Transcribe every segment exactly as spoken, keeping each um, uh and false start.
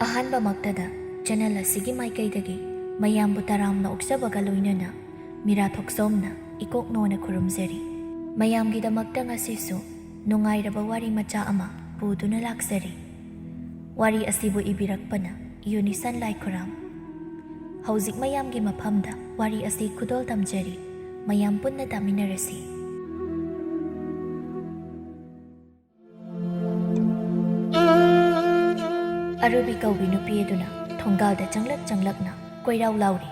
ꯑꯍꯥꯟꯕꯃꯛꯇꯗ channel ꯑꯁꯤꯒꯤ ꯃꯥꯏꯀꯩꯗꯒꯤ ꯃꯌꯥꯝꯕꯨ ꯇꯔꯥꯝꯅ ꯑꯣꯛꯆꯕꯒ ꯂꯣꯏꯅꯅ ꯃꯤꯔꯥ ꯊꯣꯛꯆꯣꯝꯅ ꯏꯀꯣꯛ ꯅꯣꯅ ꯈꯨꯔꯨꯝꯖꯔꯤ꯫ ꯃꯌꯥꯝꯒꯤꯗꯃꯛꯇ ꯉꯁꯤꯁꯨ ꯅꯨꯡꯉꯥꯏꯔꯕ ꯋꯥꯔꯤ ꯃꯆꯥ ꯑꯃ ꯄꯨꯗꯨꯅ ꯂꯥꯛꯆꯔꯤ꯫ ꯋꯥꯔꯤ ꯑꯁꯤꯕꯨ ꯏꯕꯤꯔꯛꯄꯅ ꯌꯨꯅꯤꯁꯟ ꯂꯥꯏꯈꯨꯔꯥꯝ꯫ ꯍꯧꯖꯤꯛ ꯃꯌꯥꯝꯒꯤ ꯃꯐꯝꯗ ꯋꯥꯔꯤ ꯑꯁꯤ ꯈꯨꯗꯣꯜ ꯇꯝꯖꯔꯤ꯫ ꯃꯌꯥꯝ ꯄꯨꯟꯅ ꯇꯥꯃꯤꯟꯅꯔꯁꯤ꯫ ꯑꯔꯨꯕꯤ ꯀꯧꯕꯤ ꯅꯨꯄꯤ ꯑꯗꯨꯅ ꯊꯣꯡꯒꯥꯜꯗ ꯆꯪꯂꯛ ꯆꯪꯂꯛꯅ ꯀꯣꯏꯔꯥꯎ ꯂꯥꯎꯔꯤ꯫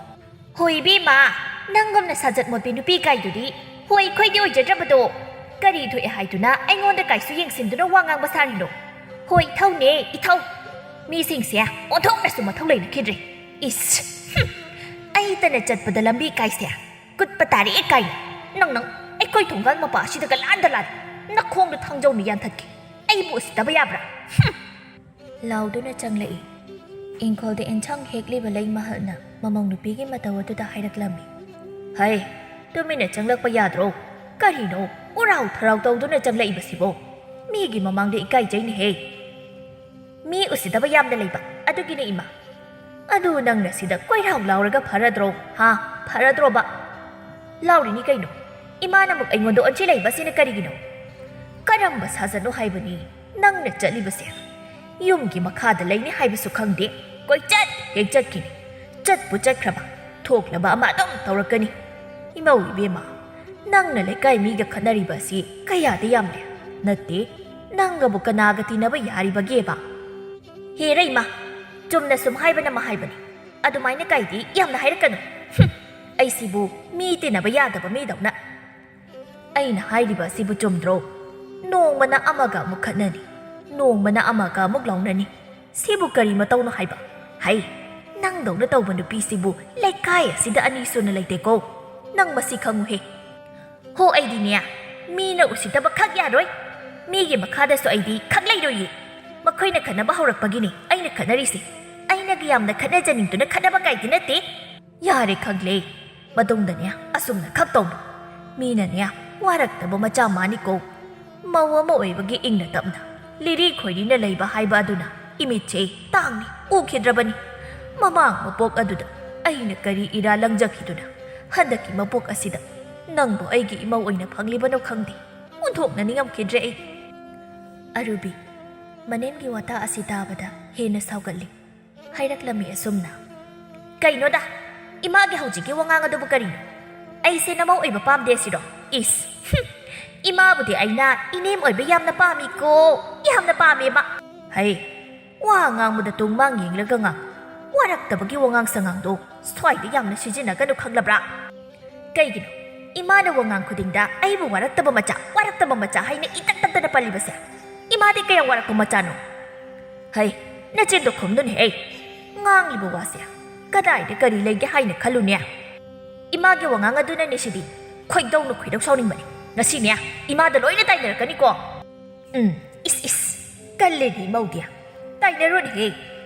ꯍꯣꯏ ꯏꯕꯦꯝꯃ, ꯅꯪꯒꯨꯝꯅ ꯁꯥꯖꯠ ꯃꯣꯠꯄꯤ ꯅꯨꯄꯤ ꯀꯥꯏꯗꯨꯗꯤ ꯍꯣꯏ ꯑꯩꯈꯣꯏꯗꯤ ꯑꯣꯏꯖꯗ꯭ꯔꯕꯗꯣ꯫ ꯀꯔꯤ ꯊꯣꯛꯑꯦ ꯍꯥꯏꯗꯨꯅ ꯑꯩꯉꯣꯟꯗ ꯀꯥꯏꯁꯨ ꯌꯦꯡꯁꯤꯟꯗꯨꯅ ꯋꯥ ꯉꯥꯡꯕ ꯁꯥꯔꯤꯅꯣ? ꯍꯣꯏ ꯏꯊꯧꯅꯦ ꯏꯊꯧ꯫ ꯃꯤꯁꯤꯡꯁꯦ ꯑꯣꯟꯊꯣꯛꯅꯁꯨ ꯃꯊꯧ ꯂꯩꯅꯈꯤꯗ꯭ꯔꯦ꯫ ꯏꯁ! ꯍꯨꯝ! ꯑꯩꯇꯅ ꯆꯠꯄꯗ ꯂꯝꯕꯤ ꯀꯥꯏꯁꯦ ꯀꯨꯠꯄ ꯇꯥꯔꯛꯑꯦ ꯀꯥꯏꯅ꯫ ꯅꯪ ꯅꯪ ꯑꯩꯈꯣꯏ ꯊꯣꯡꯒꯥꯜ ꯃꯄꯥ ꯑꯁꯤꯗꯒ ꯂꯥꯟꯗ ꯂꯥꯟ ꯅꯈꯣꯡꯗ ꯊꯥꯡꯖꯧꯅ ꯌꯥꯟꯊꯠꯀꯦ꯫ ꯑꯩꯕꯨ ꯎꯁꯤꯠꯇꯕ ꯌꯥꯕ꯭ꯔꯥ? ꯍꯨꯝ! ꯂꯥꯎꯗꯨꯅ ꯆꯪꯂꯛꯏ꯫ ꯏꯪꯈꯣꯜꯗ ꯑꯦꯟꯁꯥꯡ ꯍꯦꯛꯂꯤꯕ ꯂꯩꯃꯍꯜꯅ ꯃꯃꯧ ꯅꯨꯄꯤꯒꯤ ꯃꯇꯧ ꯑꯗꯨꯗ ꯍꯥꯏꯔꯛꯂꯝꯃꯤ꯫ ꯍꯩ, ꯇꯨꯃꯤꯟꯅ ꯆꯪꯂꯛꯄ ꯌꯥꯗ꯭ꯔꯣ? ꯀꯔꯤꯅꯣ ꯎꯔꯥꯎ ꯊꯔꯥꯎ ꯇꯧꯗꯨꯅ ꯆꯪꯂꯛꯏꯕꯁꯤꯕꯣ? ꯃꯤꯒꯤ ꯃꯃꯥꯡꯗ ꯏꯀꯥꯏꯖꯩꯅꯦꯍꯦ꯫ ꯃꯤ ꯎꯁꯤꯠꯇꯕ ꯌꯥꯝꯅ ꯂꯩꯕ ꯑꯗꯨꯒꯤꯅꯦ ꯏꯃꯥ꯫ ꯑꯗꯨ ꯅꯪꯅ ꯁꯤꯗ ꯀꯣꯏꯔꯥꯎ ꯂꯥꯎꯔꯒ ꯐꯔꯗ꯭ꯔꯣ? ꯍꯥ? ꯐꯔꯗ꯭ꯔꯣꯕ? ꯂꯥꯎꯔꯤꯅꯤ ꯀꯩꯅꯣ꯫ ꯏꯃꯥꯅ ꯑꯃꯨꯛ ꯑꯩꯉꯣꯟꯗ ꯑꯣꯟꯁꯤꯜꯂꯛꯏꯕꯁꯤꯅ ꯀꯔꯤꯒꯤꯅꯣ? ꯀꯔꯝꯕ ꯁꯥꯖꯠꯅꯣ ꯍꯥꯏꯕꯅꯤ ꯅꯪꯅ ꯆꯠꯂꯤꯕꯁꯦ? ꯌꯨꯝꯒꯤ ꯃꯈꯥꯗ ꯂꯩꯅꯤ ꯍꯥꯏꯕꯁꯨ ꯈꯪꯗꯦ꯫ ꯀꯣꯏꯆꯠ ꯍꯦꯛ ꯆꯠꯈꯤꯅꯤ꯫ ꯆꯠꯄꯨ ꯆꯠꯈ꯭ꯔꯕ ꯊꯣꯛꯂꯕ ꯑꯃ ꯑꯗꯨꯝ ꯇꯧꯔꯛꯀꯅꯤ꯫ ꯏꯃꯧ ꯏꯕꯦꯝꯃ, ꯅꯪꯅ ꯂꯩꯀꯥꯏ ꯃꯤꯒ ꯈꯠꯅꯔꯤꯕ ꯑꯁꯤ ꯀꯌꯥꯗ ꯌꯥꯝꯂꯦ? ꯅꯠꯇꯦ, ꯅꯪꯒꯕꯨ ꯀꯅꯥꯒ ꯇꯤꯟꯅꯕ ꯌꯥꯔꯤꯕꯒꯦꯕ? ꯍꯦ ꯔꯩꯃ, ꯆꯨꯝꯅ ꯁꯨꯝ ꯍꯥꯏꯕꯅ ꯑꯃ ꯍꯥꯏꯕꯅꯤ꯫ ꯑꯗꯨꯃꯥꯏꯅ ꯀꯥꯏꯗꯤ ꯌꯥꯝꯅ ꯍꯥꯏꯔꯛꯀꯅꯨ꯫ ꯍꯨꯝ! ꯑꯩꯁꯤꯕꯨ ꯃꯤ ꯇꯤꯟꯅꯕ ꯌꯥꯗꯕ ꯃꯤꯗꯧꯅ꯫ ꯑꯩꯅ ꯍꯥꯏꯔꯤꯕ ꯑꯁꯤꯕꯨ ꯆꯨꯝꯗ꯭ꯔꯣ? ꯅꯣꯡꯃꯅ ꯑꯃꯒ ꯑꯃꯨꯛ ꯈꯠꯅꯅꯤ, ꯅꯣꯡꯃꯅ ꯑꯃꯒ ꯑꯃꯨꯛ ꯂꯥꯎꯅꯅꯤ꯫ ꯁꯤꯕꯨ ꯀꯔꯤ ꯃꯇꯧꯅꯣ ꯍꯥꯏꯕ? ꯍꯩ, ꯅꯪꯗꯧꯅ ꯇꯧꯕ ꯅꯨꯄꯤꯁꯤꯕꯨ ꯂꯩꯀꯥꯏ ꯑꯁꯤꯗ ꯑꯅꯤ ꯁꯨꯅ ꯂꯩꯇꯦꯀꯣ꯫ ꯅꯪ ꯃꯁꯤ ꯈꯪꯉꯨꯍꯦ꯫ ꯍꯣ, ꯑꯩꯗꯤꯅꯦ, ꯃꯤꯅ ꯎꯁꯤꯠꯇꯕ ꯈꯛ ꯌꯥꯔꯣꯏ꯫ ꯃꯤꯒꯤ ꯃꯈꯥꯗꯁꯨ ꯑꯩꯗꯤ ꯈꯛ ꯂꯩꯔꯣꯏꯌꯦ꯫ ꯃꯈꯣꯏꯅ ꯈꯠꯅꯕ ꯍꯧꯔꯛꯄꯒꯤꯅꯤ ꯑꯩꯅ ꯈꯠꯅꯔꯤꯁꯦ꯫ ꯑꯩꯅꯒ ꯌꯥꯝꯅ ꯈꯠꯅꯖꯅꯤꯡꯗꯨꯅ ꯈꯠꯅꯕ ꯀꯥꯏꯗꯤ ꯅꯠꯇꯦ꯫ ꯌꯥꯔꯦ, ꯈꯪꯂꯦ꯫ ꯃꯇꯨꯡꯗꯅꯦ ꯑꯁꯨꯝꯅ ꯈꯛ ꯇꯧꯅꯨ꯫ ꯃꯤꯅꯅꯦ ꯋꯥꯔꯛꯇꯕ ꯃꯆꯥ ꯃꯥꯅꯤꯀꯣ꯫ ꯃꯧ ꯑꯃ ꯑꯣꯏꯕꯒꯤ ꯏꯪꯅ ꯇꯞꯅ ꯂꯤꯔꯤ ꯈꯣꯏꯔꯤꯅ ꯂꯩꯕ ꯍꯥꯏꯕ ꯑꯗꯨꯅ ꯏꯃꯤꯠꯁꯦ ꯇꯥꯡꯅꯤ ꯎꯈꯤꯗ꯭ꯔꯕꯅꯤ꯫ ꯃꯃꯥꯡ ꯃꯄꯣꯛ ꯑꯗꯨꯗ ꯑꯩꯅ ꯀꯔꯤ ꯏꯔꯥ ꯂꯪꯖꯈꯤꯗꯨꯅ ꯍꯟꯗꯛꯀꯤ ꯃꯄꯣꯛ ꯑꯁꯤꯗ ꯅꯪꯕꯨ ꯑꯩꯒꯤ ꯏꯃꯧ ꯑꯣꯏꯅ ꯐꯪꯂꯤꯕꯅꯣ ꯈꯪꯗꯦ꯫ ꯑꯣꯟꯊꯣꯛꯅ ꯅꯤꯡꯉꯝꯈꯤꯗ꯭ꯔꯦ ꯑꯩ꯫ ꯑꯔꯨꯕꯤ ꯃꯅꯦꯝꯒꯤ ꯋꯥꯇꯥ ꯑꯁꯤ ꯇꯥꯕꯗ ꯍꯦꯟꯅ ꯁꯥꯎꯒꯠꯂꯤ꯫ ꯍꯥꯏꯔꯛꯂꯝꯃꯤ ꯑꯁꯨꯝꯅ, "ꯀꯩꯅꯣꯗ, ꯏꯃꯥꯒꯤ ꯍꯧꯖꯤꯛꯀꯤ ꯋꯥꯉꯥꯡ ꯑꯗꯨꯕꯨ ꯀꯔꯤꯅꯣ? ꯑꯩꯁꯦ ꯅꯃꯧ ꯑꯣꯏꯕ ꯄꯥꯝꯗꯦ ꯁꯤꯔꯣ? ꯏꯁ, ꯍꯨꯝ, ꯏꯃꯥꯕꯨꯗꯤ ꯑꯩꯅ ꯏꯅꯦꯝ ꯑꯣꯏꯕ ꯌꯥꯝꯅ ꯄꯥꯝꯃꯤꯀꯣ, ꯌꯥꯝꯅ ꯄꯥꯝꯃꯦꯕ꯫ ꯍꯩ, ꯋꯥ ꯉꯥꯡꯕꯗ ꯇꯨꯡ ꯃꯥꯡ ꯌꯦꯡꯂꯒ ꯉꯥꯡ꯫ ꯋꯥꯔꯛꯇꯕꯒꯤ ꯋꯥꯉꯥꯡ ꯁꯉꯥꯡꯗꯣ ꯁ꯭ꯋꯥꯏꯗ ꯌꯥꯝꯅ ꯁꯤꯖꯤꯟꯅꯒꯅꯨ ꯈꯪꯂꯕ꯭ꯔꯥ?" ꯀꯩꯒꯤꯅꯣ? ꯏꯃꯥꯅ ꯋꯥꯉꯥꯡ ꯈꯨꯗꯤꯡꯗ ꯑꯩꯕꯨ ꯋꯥꯔꯛꯇꯕ ꯃꯆꯥ, ꯋꯥꯔꯛꯇꯕ ꯃꯆꯥ ꯍꯥꯏꯅ ꯏꯇꯛ ꯇꯛꯇꯅ ꯄꯜꯂꯤꯕꯁꯦ? ꯏꯃꯥꯗꯤ ꯀꯌꯥ ꯋꯥꯔꯛꯄ ꯃꯆꯥꯅꯣ? ꯍꯩ, ꯅꯆꯤꯟꯗꯣ ꯈꯨꯝꯗꯨꯅꯦ ꯍꯦ꯫ ꯉꯥꯡꯂꯤꯕ ꯋꯥꯁꯦ ꯀꯗꯥꯏꯗ ꯀꯔꯤ ꯂꯩꯒꯦ ꯍꯥꯏꯅ ꯈꯜꯂꯨꯅꯦ? ꯏꯃꯥꯒꯤ ꯋꯥꯉꯥꯡ ꯑꯗꯨꯅꯅꯦ ꯁꯤꯗꯤ꯫ ꯈꯣꯏꯗꯧꯅ ꯈꯣꯏꯗꯧ ꯁꯥꯎꯅꯤꯡꯕꯅꯦ꯫ ꯉꯁꯤꯅꯦ ꯏꯃꯥꯗ ꯂꯣꯏꯅ ꯇꯥꯏꯅꯔꯛꯀꯅꯤꯀꯣ꯫ ꯎꯝ, ꯏꯁ, ꯏꯁ, ꯀꯜꯂꯦꯅꯦ ꯏꯃꯧꯗꯤ꯫ ꯇꯥꯏꯅꯔꯨꯅꯦꯍꯦ꯫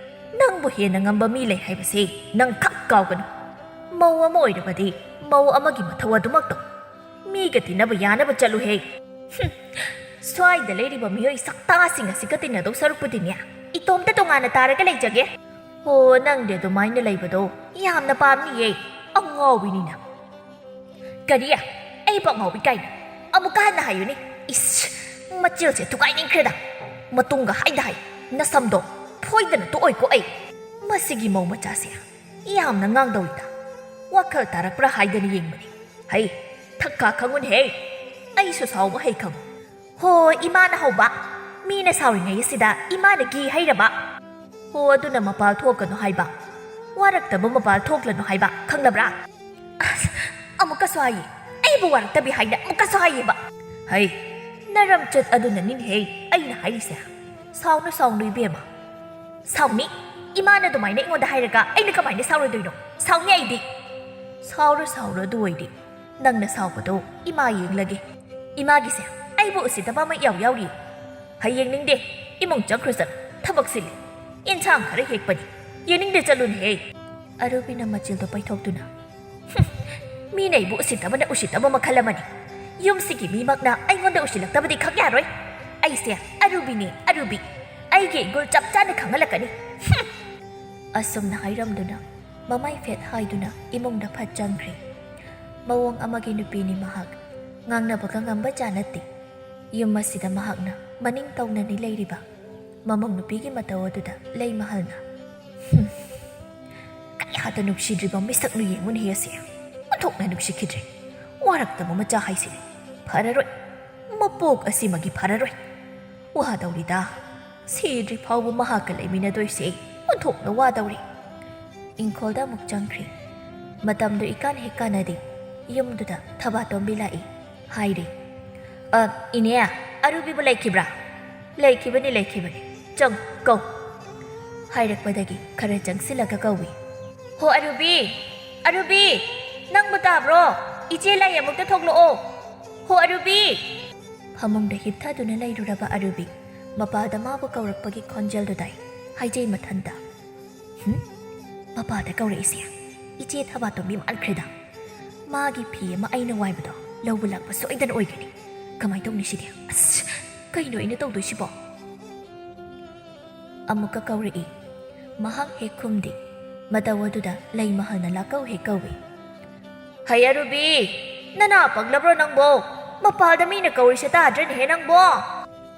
ꯅꯪꯕꯨ ꯍꯦꯟꯅ ꯉꯝꯕ ꯃꯤ ꯂꯩ ꯍꯥꯏꯕꯁꯦ ꯅꯪ ꯈꯛ ꯀꯥꯎꯒꯅꯨ꯫ ꯃꯧ ꯑꯃ ꯑꯣꯏꯔꯕꯗꯤ ꯃꯧ ꯑꯃꯒꯤ ꯃꯊꯧ ꯑꯗꯨꯃꯛ ꯇꯧ꯫ ꯃꯤꯒ ꯇꯤꯟꯅꯕ ꯌꯥꯅꯕ ꯆꯠꯂꯨꯍꯦ꯫ ꯍꯨꯝ, ꯁ꯭ꯋꯥꯏꯗ ꯂꯩꯔꯤꯕ ꯃꯤꯑꯣꯏ ꯁꯛꯇꯥꯁꯤꯡ ꯑꯁꯤꯒ ꯇꯤꯟꯅꯗꯧ ꯁꯔꯨꯛꯄꯨꯗꯤꯅꯦ, ꯏꯇꯣꯝꯇ ꯇꯣꯉꯥꯟꯅ ꯇꯥꯔꯒ ꯂꯩꯖꯒꯦ꯫ ꯍꯣ, ꯅꯪꯗꯤ ꯑꯗꯨꯃꯥꯏꯅ ꯂꯩꯕꯗꯣ ꯌꯥꯝꯅ ꯄꯥꯝꯅꯤꯌꯦ꯫ ꯑꯉꯥꯎꯕꯤꯅꯤꯅ꯫ ꯀꯔꯤ? ꯑꯩꯕꯨ ꯑꯉꯥꯎꯕꯤ ꯀꯥꯏꯅ? ꯑꯃꯨꯛꯀ ꯍꯟꯅ ꯍꯥꯏꯌꯨꯅꯦ꯫ ꯏꯁ, ꯃꯆꯤꯜꯁꯦ ꯊꯨꯒꯥꯏꯅꯤꯡꯈ꯭ꯔꯦꯗ꯫ ꯃꯇꯨꯡꯒ ꯍꯥꯏꯗ ꯍꯥꯏ, ꯅꯁꯝꯗꯣ ꯐꯣꯏꯗꯅ ꯇꯣꯛꯑꯣꯏꯀꯣ ꯑꯩ꯫ ꯃꯁꯤꯒꯤ ꯃꯧ ꯃꯆꯥꯁꯦ ꯌꯥꯝꯅ ꯉꯥꯡꯗꯧꯔꯤꯗ꯫ ꯋꯥꯈꯜ ꯇꯥꯔꯛꯄ꯭ꯔꯥ ꯍꯥꯏꯗꯅ ꯌꯦꯡꯕꯅꯤ꯫ ꯍꯩ, ꯊꯛ ꯈꯥ ꯈꯪꯉꯨꯅꯦꯍꯦ꯫ ꯑꯩꯁꯨ ꯁꯥꯎꯕ ꯍꯩ ꯈꯪꯉꯨ꯫ ꯍꯣ, ꯏꯃꯥꯅ ꯍꯧꯕ꯫ ꯃꯤꯅ ꯁꯥꯎꯔꯤꯉꯩ ꯑꯁꯤꯗ ꯏꯃꯥꯅ ꯘꯤ ꯍꯩꯔꯕ꯫ ꯍꯣ, ꯑꯗꯨꯅ ꯃꯄꯥꯜ ꯊꯣꯛꯀꯅꯨ ꯍꯥꯏꯕ꯫ ꯋꯥꯔꯛꯇꯕ ꯃꯄꯥꯜ ꯊꯣꯛꯂꯅꯨ ꯍꯥꯏꯕ, ꯈꯪꯂꯕ꯭ꯔꯥ? ꯑꯁ, ꯑꯃꯨꯛꯀꯁꯨ ꯍꯥꯏꯌꯦ꯫ ꯑꯩꯕꯨ ꯋꯥꯔꯛꯇꯕꯤ ꯍꯥꯏꯅ ꯑꯃꯨꯛꯀꯁꯨ ꯍꯥꯏꯌꯦꯕ꯫ ꯍꯩ, ꯅꯔꯝꯆꯠ ꯑꯗꯨꯅꯅꯤꯅꯦꯍꯦ ꯑꯩꯅ ꯍꯥꯏꯔꯤꯁꯦ꯫ ꯁꯥꯎꯅꯨ, ꯁꯥꯎꯅꯨ ꯏꯕꯦꯝꯃ꯫ ꯁꯥꯎꯅꯤ? ꯏꯃꯥꯅ ꯑꯗꯨꯃꯥꯏꯅ ꯑꯩꯉꯣꯟꯗ ꯍꯥꯏꯔꯒ ꯑꯩꯅ ꯀꯃꯥꯏꯅ ꯁꯥꯎꯔꯣꯏꯗꯣꯏꯅꯣ? ꯁꯥꯎꯅꯤ ꯑꯩꯗꯤ꯫ ꯁꯥꯎꯔꯣ, ꯁꯥꯎꯔꯣ, ꯑꯗꯨ ꯑꯣꯏꯗꯤ꯫ ꯅꯪꯅ ꯁꯥꯎꯕꯗꯣ ꯏꯃꯥ ꯌꯦꯡꯂꯒꯦ꯫ ꯏꯃꯥꯒꯤꯁꯦ ꯑꯩꯕꯨ ꯎꯁꯤꯠꯇꯕ ꯑꯃ ꯏꯌꯥꯎ ꯌꯥꯎꯔꯤ꯫ ꯍꯌꯦꯡ ꯅꯤꯡꯗꯦ, ꯏꯃꯨꯡ ꯆꯪꯈ꯭ꯔꯣ ꯆꯠꯂꯣ, ꯊꯕꯛ ꯆꯤꯜꯂꯤ꯫ ꯏꯟꯁꯥꯡ ꯈꯔ ꯍꯦꯛꯄꯅꯤ꯫ ꯌꯦꯡꯅꯤꯡꯗꯦ, ꯆꯠꯂꯨꯅꯦꯍꯦ꯫ ꯑꯔꯨꯕꯤꯅ ꯃꯆꯤꯜꯗꯣ ꯄꯩꯊꯣꯛꯇꯨꯅ, "ꯍꯨꯝ, ꯃꯤꯅ ꯑꯩꯕꯨ ꯎꯁꯤꯠꯇꯕꯅ ꯎꯁꯤꯠꯇꯕ ꯃꯈꯜ ꯑꯃꯅꯤ꯫ ꯌꯨꯝꯁꯤꯒꯤ ꯃꯤꯃꯛꯅ ꯑꯩꯉꯣꯟꯗ ꯎꯁꯤꯜꯂꯛꯇꯕꯗꯤ ꯈꯛ ꯌꯥꯔꯣꯏ꯫ ꯑꯩꯁꯦ ꯑꯔꯨꯕꯤꯅꯦ, ꯑꯔꯨꯕꯤ꯫ ꯑꯩꯒꯤ ꯏꯒꯨꯜ ꯆꯞ ꯆꯥꯅ ꯈꯪꯍꯜꯂꯛꯀꯅꯤ꯫ ꯍꯨꯝ!" ꯑꯁꯨꯝꯅ ꯍꯥꯏꯔꯝꯗꯨꯅ ꯃꯃꯥꯏ ꯐꯦꯠ ꯍꯥꯏꯗꯨꯅ ꯏꯃꯨꯡꯗ ꯐꯠ ꯆꯪꯈ꯭ꯔꯦ꯫ ꯃꯑꯣꯡ ꯑꯃꯒꯤ ꯅꯨꯄꯤꯅꯤ ꯃꯍꯥꯛ꯫ ꯉꯥꯡꯅꯕꯒ ꯉꯝꯕ ꯖꯥꯠ ꯅꯠꯇꯦ꯫ ꯌꯨꯝ ꯑꯁꯤꯗ ꯃꯍꯥꯛꯅ ꯃꯅꯤꯡ ꯇꯧꯅꯅꯤ ꯂꯩꯔꯤꯕ꯫ ꯃꯃꯧ ꯅꯨꯄꯤꯒꯤ ꯃꯇꯧ ꯑꯗꯨꯗ ꯂꯩꯃꯍꯜꯅ, "ꯍꯨꯝ, ꯀꯌꯥꯗ ꯅꯨꯡꯁꯤꯗ꯭ꯔꯤꯕ ꯃꯤꯁꯛꯅꯣ ꯌꯦꯡꯉꯨꯅꯦ ꯑꯁꯦ꯫ ꯑꯣꯟꯊꯣꯛꯅ ꯅꯨꯡꯁꯤꯈꯤꯗ꯭ꯔꯦ꯫ ꯋꯥꯔꯛꯇꯕ ꯃꯆꯥ ꯍꯥꯏꯁꯤꯅꯤ꯫ ꯐꯔꯔꯣꯏ꯫ ꯃꯄꯣꯛ ꯑꯁꯤꯃꯒꯤ ꯐꯔꯔꯣꯏ꯫ ꯋꯥꯗꯧꯔꯤꯗ꯫ ꯁꯤꯗ꯭ꯔꯤ ꯐꯥꯎꯕ ꯃꯍꯥꯛꯀ ꯂꯩꯃꯤꯟꯅꯗꯣꯏꯁꯦ ꯑꯣꯟꯊꯣꯛꯅ ꯋꯥꯗꯧꯔꯤ꯫" ꯏꯪꯈꯣꯜꯗ ꯑꯃꯨꯛ ꯆꯪꯈ꯭ꯔꯦ꯫ ꯃꯇꯝꯗꯨ ꯏꯀꯥꯟ ꯍꯦꯛ ꯀꯥꯟꯅꯗꯦ꯫ ꯌꯨꯝꯗꯨꯗ ꯊꯕꯥꯇꯣꯝꯕꯤ ꯂꯥꯛꯏ꯫ ꯍꯥꯏꯔꯦ꯫ "ꯑ, ꯏꯅꯦ, ꯑꯔꯨꯕꯤꯕꯨ ꯂꯩꯈꯤꯕ꯭ꯔꯥ?" "ꯂꯩꯈꯤꯕꯅꯤ, ꯂꯩꯈꯤꯕꯅꯤ꯫ ꯆꯪ, ꯀꯧ꯫" ꯍꯥꯏꯔꯛꯄꯗꯒꯤ ꯈꯔ ꯆꯪꯁꯤꯜꯂꯒ ꯀꯧꯏ꯫ "ꯍꯣ ꯑꯔꯨꯕꯤ! ꯑꯔꯨꯕꯤ! ꯅꯪꯕꯨ ꯇꯥꯕ꯭ꯔꯣ? ꯏꯆꯦ ꯂꯥꯛꯏ, ꯑꯃꯨꯛꯇ ꯊꯣꯛꯂꯛꯑꯣ꯫ ꯍꯣ ꯑꯔꯨꯕꯤ!" ꯐꯃꯨꯡꯗ ꯍꯤꯞꯊꯗꯨꯅ ꯂꯩꯔꯨꯔꯕ ꯑꯔꯨꯕꯤ ꯃꯄꯥꯗ ꯃꯥꯕꯨ ꯀꯧꯔꯛꯄꯒꯤ ꯈꯣꯟꯖꯦꯜꯗꯨ ꯇꯥꯏ꯫ ꯍꯥꯏꯖꯩ ꯃꯊꯟꯇ꯫ "ꯍꯨꯝ? ꯃꯄꯥꯗ ꯀꯧꯔꯛꯏꯁꯦ ꯏꯆꯦ ꯊꯕꯥꯇꯣꯝꯕꯤ ꯃꯥꯟꯈ꯭ꯔꯦꯗ꯫ ꯃꯥꯒꯤ ꯐꯤ ꯑꯃ ꯑꯩꯅ ꯋꯥꯏꯕꯗꯣ ꯂꯧꯕ ꯂꯥꯛꯄ ꯁꯣꯏꯗꯅ ꯑꯣꯏꯒꯅꯤ꯫ ꯀꯃꯥꯏ ꯇꯧꯅꯤ ꯁꯤꯗꯤ? ꯑꯁ, ꯀꯩꯅꯣ ꯑꯩꯅ ꯇꯧꯗꯣꯏꯁꯤꯕꯣ?" ꯑꯃꯨꯛꯀ ꯀꯧꯔꯛꯏ꯫ ꯃꯍꯥꯛ ꯍꯦꯛ ꯈꯨꯝꯗꯦ꯫ ꯃꯇꯧ ꯑꯗꯨꯗ ꯂꯩꯃꯍꯜꯅ ꯂꯥꯛꯀꯧ ꯍꯦꯛ ꯀꯧꯏ꯫ "ꯍꯩ ꯑꯔꯨꯕꯤ, ꯅꯅꯥ ꯄꯪꯂꯕ꯭ꯔꯣ ꯅꯪꯕꯣ? ꯃꯄꯥꯗ ꯃꯤꯅ ꯀꯧꯔꯤꯁꯦ ꯇꯥꯗ꯭ꯔꯅꯦꯍꯦ ꯅꯪꯕꯣ?"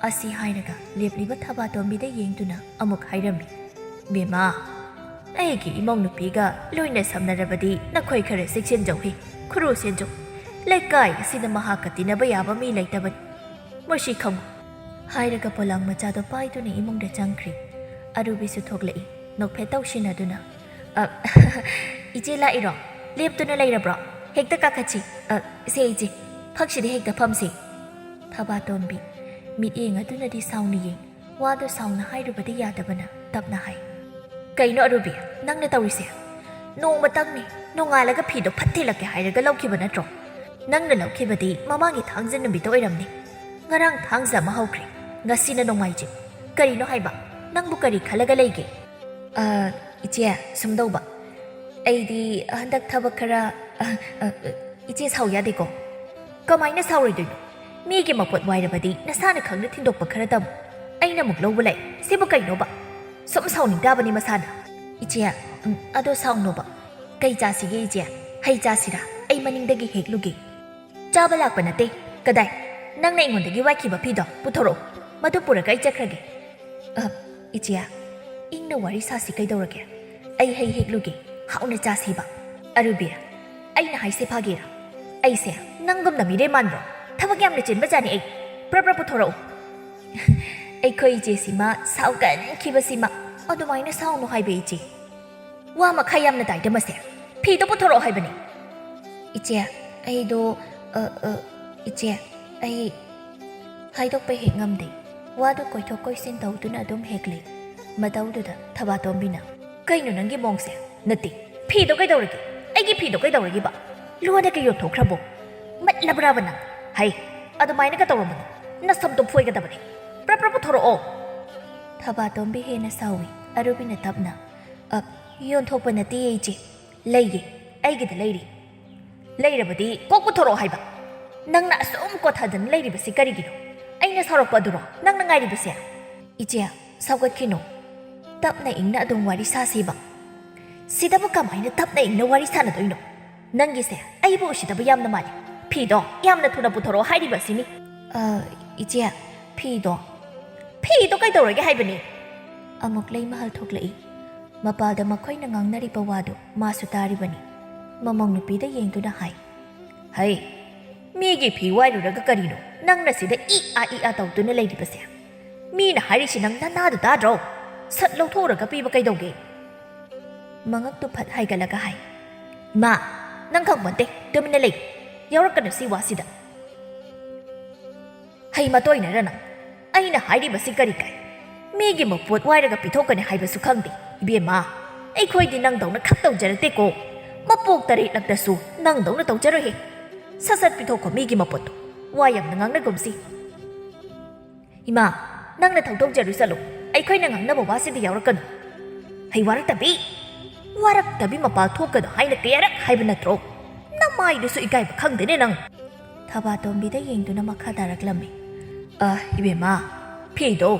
ꯑꯁꯤ ꯍꯥꯏꯔꯒ ꯂꯦꯞꯂꯤꯕ ꯊꯕꯥꯇꯣꯝꯕꯤꯗ ꯌꯦꯡꯗꯨꯅ ꯑꯃꯨꯛ ꯍꯥꯏꯔꯝꯃꯤ꯫ "ꯕꯦꯝꯃ, ꯑꯩꯒꯤ ꯏꯃꯧ ꯅꯨꯄꯤꯒ ꯂꯣꯏꯅ ꯁꯝꯅꯔꯕꯗꯤ ꯅꯈꯣꯏ ꯈꯔ ꯆꯦꯛꯁꯤꯟꯖꯧꯍꯦ, ꯈꯨꯔꯨ ꯁꯦꯟꯖꯧ꯫ ꯂꯩꯀꯥꯏ ꯑꯁꯤꯗ ꯃꯍꯥꯛꯀ ꯇꯤꯟꯅꯕ ꯌꯥꯕ ꯃꯤ ꯂꯩꯇꯕꯅꯤ꯫ ꯃꯁꯤ ꯈꯪꯉꯨ꯫" ꯍꯥꯏꯔꯒ ꯄꯣꯂꯥꯡ ꯃꯆꯥꯗꯣ ꯄꯥꯏꯗꯨꯅ ꯏꯃꯨꯡꯗ ꯆꯪꯈ꯭ꯔꯦ꯫ ꯑꯔꯨꯕꯤꯁꯨ ꯊꯣꯛꯂꯛꯏ, ꯅꯣꯛꯐꯦꯠ ꯇꯧꯁꯤꯟꯅꯗꯨꯅ꯫ "ꯑ, ꯏꯆꯦ ꯂꯥꯛꯏꯔꯣ? ꯂꯦꯞꯇꯨꯅ ꯂꯩꯔꯕ꯭ꯔꯣ? ꯍꯦꯛꯇ ꯀꯥꯈꯠꯁꯤ꯫ ꯑ, ꯁꯦ ꯏꯆꯦ, ꯐꯛꯁꯤꯗ ꯍꯦꯛꯇ ꯐꯝꯁꯤ꯫" ꯊꯕꯥꯇꯣꯝꯕꯤ, ꯃꯤꯠꯌꯦꯡ ꯑꯗꯨꯅꯗꯤ ꯁꯥꯎꯅ ꯌꯦꯡ, ꯋꯥꯗꯣ ꯁꯥꯎꯅ ꯍꯥꯏꯔꯨꯕꯗꯤ ꯌꯥꯗꯕꯅ ꯇꯞꯅ ꯍꯥꯏ꯫ "ꯀꯩꯅꯣ ꯑꯔꯨꯕꯤ, ꯅꯪꯅ ꯇꯧꯔꯤꯁꯦ? ꯅꯣꯡꯃꯇꯪꯅꯤ, ꯅꯣꯡꯉꯥꯜꯂꯒ ꯐꯤꯗꯣ ꯐꯠ ꯊꯤꯜꯂꯛꯀꯦ ꯍꯥꯏꯔꯒ ꯂꯧꯈꯤꯕ ꯅꯠꯇ꯭ꯔꯣ? ꯅꯪꯅ ꯂꯧꯈꯤꯕꯗꯤ ꯃꯃꯥꯡꯒꯤ ꯊꯥꯡꯖ ꯅꯨꯃꯤꯠꯇ ꯑꯣꯏꯔꯝꯅꯤ꯫ ꯉꯔꯥꯡ ꯊꯥꯡꯖ ꯑꯃ ꯍꯧꯈ꯭ꯔꯦ, ꯉꯁꯤꯅ ꯅꯣꯡꯃꯥꯏꯖꯤꯡ꯫ ꯀꯔꯤꯅꯣ ꯍꯥꯏꯕ? ꯅꯪꯕꯨ ꯀꯔꯤ ꯈꯜꯂꯒ ꯂꯩꯒꯦ?" "ꯑ, ꯏꯆꯦ, ꯁꯨꯝ ꯇꯧꯕ꯫ ꯑꯩꯗꯤ ꯍꯟꯗꯛ ꯊꯕꯛ ꯈꯔ, ꯑ, ꯑ, ꯏꯆꯦ ꯁꯥꯎ ꯌꯥꯗꯦꯀꯣ꯫" "ꯀꯃꯥꯏꯅ ꯁꯥꯎꯔꯣꯏꯗꯣꯏꯅꯣ? ꯃꯤꯒꯤ ꯃꯄꯣꯠ ꯋꯥꯏꯔꯕꯗꯤ ꯅꯁꯥꯅ ꯈꯪꯅ ꯊꯤꯟꯗꯣꯛꯄ ꯈꯔ ꯇꯝꯃꯨ꯫ ꯑꯩꯅ ꯑꯃꯨꯛ ꯂꯧꯕ ꯂꯩ꯫ ꯁꯤꯕꯨ ꯀꯩꯅꯣꯕ? ꯁꯨꯝ ꯁꯥꯎꯅꯤꯡ ꯇꯥꯕꯅꯤ ꯃꯁꯥꯅ꯫ ꯏꯆꯦ, ꯎꯝ, ꯑꯗꯣ ꯁꯥꯎꯅꯣꯕ꯫ ꯀꯩ ꯆꯥꯁꯤꯒꯦ ꯏꯆꯦ? ꯍꯩ ꯆꯥꯁꯤꯔꯥ? ꯑꯩ ꯃꯅꯤꯡꯗꯒꯤ ꯍꯦꯛꯂꯨꯒꯦ꯫ ꯆꯥꯕ ꯂꯥꯛꯄ ꯅꯠꯇꯦ꯫ ꯀꯗꯥꯏ? ꯅꯪꯅ ꯑꯩꯉꯣꯟꯗꯒꯤ ꯋꯥꯏꯈꯤꯕ ꯐꯤꯗꯣ ꯄꯨꯊꯣꯔꯛꯎ꯫ ꯃꯗꯨ ꯄꯨꯔꯒ ꯑꯩ ꯆꯠꯈ꯭ꯔꯒꯦ꯫ ꯑ, ꯏꯆꯦ, ꯏꯪꯅ ꯋꯥꯔꯤ ꯁꯥꯁꯤ ꯀꯩꯗꯧꯔꯒꯦ? ꯑꯩ ꯍꯩ ꯍꯦꯛꯂꯨꯒꯦ, ꯍꯥꯎꯅ ꯆꯥꯁꯤꯕ꯫ ꯑꯔꯨꯕꯤ, ꯑꯩꯅ ꯍꯥꯏꯁꯦ ꯐꯥꯒꯦꯔꯥ? ꯑꯩꯁꯦ ꯅꯪꯒꯨꯝꯅ ꯃꯤꯔꯦꯝ ꯃꯥꯟꯕ꯭ꯔꯣ? ꯊꯕꯛ ꯌꯥꯝꯅ ꯆꯤꯟꯕ ꯖꯥꯠꯅꯤ ꯑꯩ꯫ ꯄ꯭ꯔꯞ ꯄ꯭ꯔꯞ ꯄꯨꯊꯣꯔꯛꯎ꯫ ꯑꯩꯈꯣꯏ ꯏꯆꯦꯁꯤꯃ ꯁꯥꯎꯒꯟꯈꯤꯕꯁꯤꯃ꯫ ꯑꯗꯨꯃꯥꯏꯅ ꯁꯥꯎꯅꯨ ꯍꯥꯏꯕ ꯏꯆꯦ꯫ ꯋꯥ ꯃꯈꯥ ꯌꯥꯝꯅ ꯇꯥꯏꯗ ꯃꯁꯦ꯫ ꯐꯤꯗꯣ ꯄꯨꯊꯣꯔꯛꯑꯣ ꯍꯥꯏꯕꯅꯤ꯫ ꯏꯆꯦ, ꯑꯩꯗꯣ, ꯑ, ꯑ, ꯏꯆꯦ, ꯑꯩ ꯍꯥꯏꯗꯣꯛꯄ ꯍꯦꯛ ꯉꯝꯗꯦ꯫ ꯋꯥꯗꯨ ꯀꯣꯏꯊꯣꯛ ꯀꯣꯏꯁꯤꯟ ꯇꯧꯗꯨꯅ ꯑꯗꯨꯝ ꯍꯦꯛ ꯂꯩ꯫ ꯃꯇꯧꯗꯨꯗ ꯊꯕꯥꯇꯣꯝꯕꯤꯅ, "ꯀꯩꯅꯣ ꯅꯪꯒꯤ ꯃꯑꯣꯡꯁꯦ? ꯅꯠꯇꯦ, ꯐꯤꯗꯣ ꯀꯩꯗꯧꯔꯒꯦ? ꯑꯩꯒꯤ ꯐꯤꯗꯣ ꯀꯩꯗꯧꯔꯒꯦꯕ? ꯂꯣꯟꯅꯒ ꯌꯣꯟꯊꯣꯛꯈ꯭ꯔꯕꯣ? ꯃꯠꯂꯕ꯭ꯔꯥꯕ ꯅꯪ? ꯍꯩ, ꯑꯗꯨꯃꯥꯏꯅꯒ ꯇꯧꯔꯝꯃꯅꯨ꯫ ꯅꯁꯝꯗꯣ ꯐꯣꯏꯒꯗꯕꯅꯤ꯫ ꯄ꯭ꯔꯞ ꯄ꯭ꯔꯞ ꯄꯨꯊꯣꯔꯛꯑꯣ!" ꯊꯕꯥꯇꯣꯝꯕꯤ ꯍꯦꯟꯅ ꯁꯥꯎꯏ꯫ ꯑꯔꯨꯕꯤꯅ ꯇꯞꯅ, "ꯑ, ꯌꯣꯟꯊꯣꯛꯄ ꯅꯠꯇꯦ ꯏꯆꯦ꯫ ꯂꯩꯌꯦ, ꯑꯩꯒꯤꯗ ꯂꯩꯔꯤ꯫ ꯂꯩꯔꯕꯗꯤ ꯀꯣꯛ ꯄꯨꯊꯣꯔꯛꯑꯣ ꯍꯥꯏꯕ꯫ ꯅꯪꯅ ꯑꯁꯨꯝ ꯀꯣꯊꯗꯅ ꯂꯩꯔꯤꯕꯁꯤ ꯀꯔꯤꯒꯤꯅꯣ? ꯑꯩꯅ ꯁꯥꯎꯔꯛꯄ ꯑꯗꯨꯔꯣ ꯅꯪꯅ ꯉꯥꯏꯔꯤꯕꯁꯦ?" "ꯏꯆꯦ, ꯁꯥꯎꯒꯠꯈꯤꯅꯣ꯫ ꯇꯞꯅ ꯏꯪꯅ ꯑꯗꯨꯝ ꯋꯥꯔꯤ ꯁꯥꯁꯤꯕ꯫ ꯁꯤꯗꯕꯨ ꯀꯃꯥꯏꯅ ꯇꯞꯅ ꯏꯪꯅ ꯋꯥꯔꯤ ꯁꯥꯟꯅꯗꯣꯏꯅꯣ? ꯅꯪꯒꯤꯁꯦ ꯑꯩꯕꯨ ꯎꯁꯤꯗꯕ ꯌꯥꯝꯅ ꯃꯥꯜꯂꯤ꯫ ꯐꯤꯗꯣ ꯌꯥꯝꯅ ꯊꯨꯅ ꯄꯨꯊꯣꯔꯛꯑꯣ ꯍꯥꯏꯔꯤꯕ ꯑꯁꯤꯅꯤ꯫" "ꯑ, ꯏꯆꯦ, ꯐꯤꯗꯣ꯫" "ꯐꯤꯗꯣ ꯀꯩꯗꯧꯔꯒꯦ ꯍꯥꯏꯕꯅꯤ?" ꯑꯃꯨꯛ ꯂꯩꯃꯍꯜ ꯊꯣꯛꯂꯛꯏ꯫ ꯃꯄꯥꯜꯗ ꯃꯈꯣꯏꯅ ꯉꯥꯡꯅꯔꯤꯕ ꯋꯥꯗꯨ ꯃꯥꯁꯨ ꯇꯥꯔꯤꯕꯅꯤ꯫ ꯃꯃꯧ ꯅꯨꯄꯤꯗ ꯌꯦꯡꯗꯨꯅ ꯍꯥꯏ, "ꯍꯩ, ꯃꯤꯒꯤ ꯐꯤ ꯋꯥꯏꯔꯨꯔꯒ ꯀꯔꯤꯅꯣ ꯅꯪꯅ ꯁꯤꯗ ꯏ ꯑꯥ ꯏ ꯑꯥ ꯇꯧꯗꯨꯅ ꯂꯩꯔꯤꯕꯁꯦ? ꯃꯤꯅ ꯍꯥꯏꯔꯤꯁꯤ ꯅꯪ ꯅꯅꯥꯗꯨ ꯇꯥꯗ꯭ꯔꯣ? ꯁꯠ ꯂꯧꯊꯣꯛꯎꯔꯒ ꯄꯤꯕ ꯀꯩꯗꯧꯒꯦ?" ꯃꯉꯛꯇꯨ ꯐꯠ ꯍꯥꯏꯒꯠꯂꯒ ꯍꯥꯏ, "ꯏꯃꯥ, ꯅꯪ ꯈꯪꯄꯣꯟꯇꯦ, ꯇꯨꯃꯤꯟꯅ ꯂꯩ꯫ ꯌꯥꯎꯔꯛꯀꯅꯨ ꯁꯤ ꯋꯥꯁꯤꯗ꯫ ꯍꯩ ꯃꯇꯣꯏꯅꯔ ꯅꯪ? ꯑꯩꯅ ꯍꯥꯏꯔꯤꯕꯁꯤ ꯀꯔꯤ ꯀꯥꯏ? ꯃꯤꯒꯤ ꯃꯄꯣꯠ ꯋꯥꯏꯔꯒ ꯄꯤꯊꯣꯛꯀꯅꯤ ꯍꯥꯏꯕꯁꯨ ꯈꯪꯗꯦ꯫ ꯏꯕꯦꯝꯃ, ꯑꯩꯈꯣꯏꯗꯤ ꯅꯪꯗꯧꯅ ꯈꯛ ꯇꯧꯖꯔꯛꯇꯦꯀꯣ꯫ ꯃꯄꯣꯛ ꯇꯔꯦꯠꯂꯛꯇꯁꯨ ꯅꯪꯗꯧꯅ ꯇꯧꯖꯔꯣꯏꯍꯦ꯫ ꯁꯠ ꯁꯠ ꯄꯤꯊꯣꯛꯈꯣ ꯃꯤꯒꯤ ꯃꯄꯣꯠꯇꯣ꯫ ꯋꯥ ꯌꯥꯝꯅ ꯉꯥꯡꯅꯒꯨꯝꯁꯤ꯫" "ꯏꯃꯥ, ꯅꯪꯅ ꯊꯧꯗꯣꯛꯆꯔꯨ ꯆꯠꯂꯨ꯫ ꯑꯩꯈꯣꯏꯅ ꯉꯥꯡꯅꯕ ꯋꯥꯁꯤꯗ ꯌꯥꯎꯔꯛꯀꯅꯨ꯫" "ꯍꯩ ꯋꯥꯔꯛꯇꯕꯤ! ꯋꯥꯔꯛꯇꯕꯤ ꯃꯄꯥꯜ ꯊꯣꯛꯀꯅꯨ ꯍꯥꯏꯅ ꯀꯌꯥꯔꯛ ꯍꯥꯏꯕ ꯅꯠꯇ꯭ꯔꯣ? ꯅꯃꯥꯏꯗꯨꯁꯨ ꯏꯀꯥꯏꯕ ꯈꯪꯗꯦꯅꯦ ꯅꯪ!" ꯊꯕꯥꯇꯣꯝꯕꯤꯗ ꯌꯦꯡꯗꯨꯅ ꯃꯈꯥ ꯇꯥꯔꯛꯂꯝꯃꯤ, "ꯑ, ꯏꯕꯦꯝꯃ, ꯐꯤꯗꯣ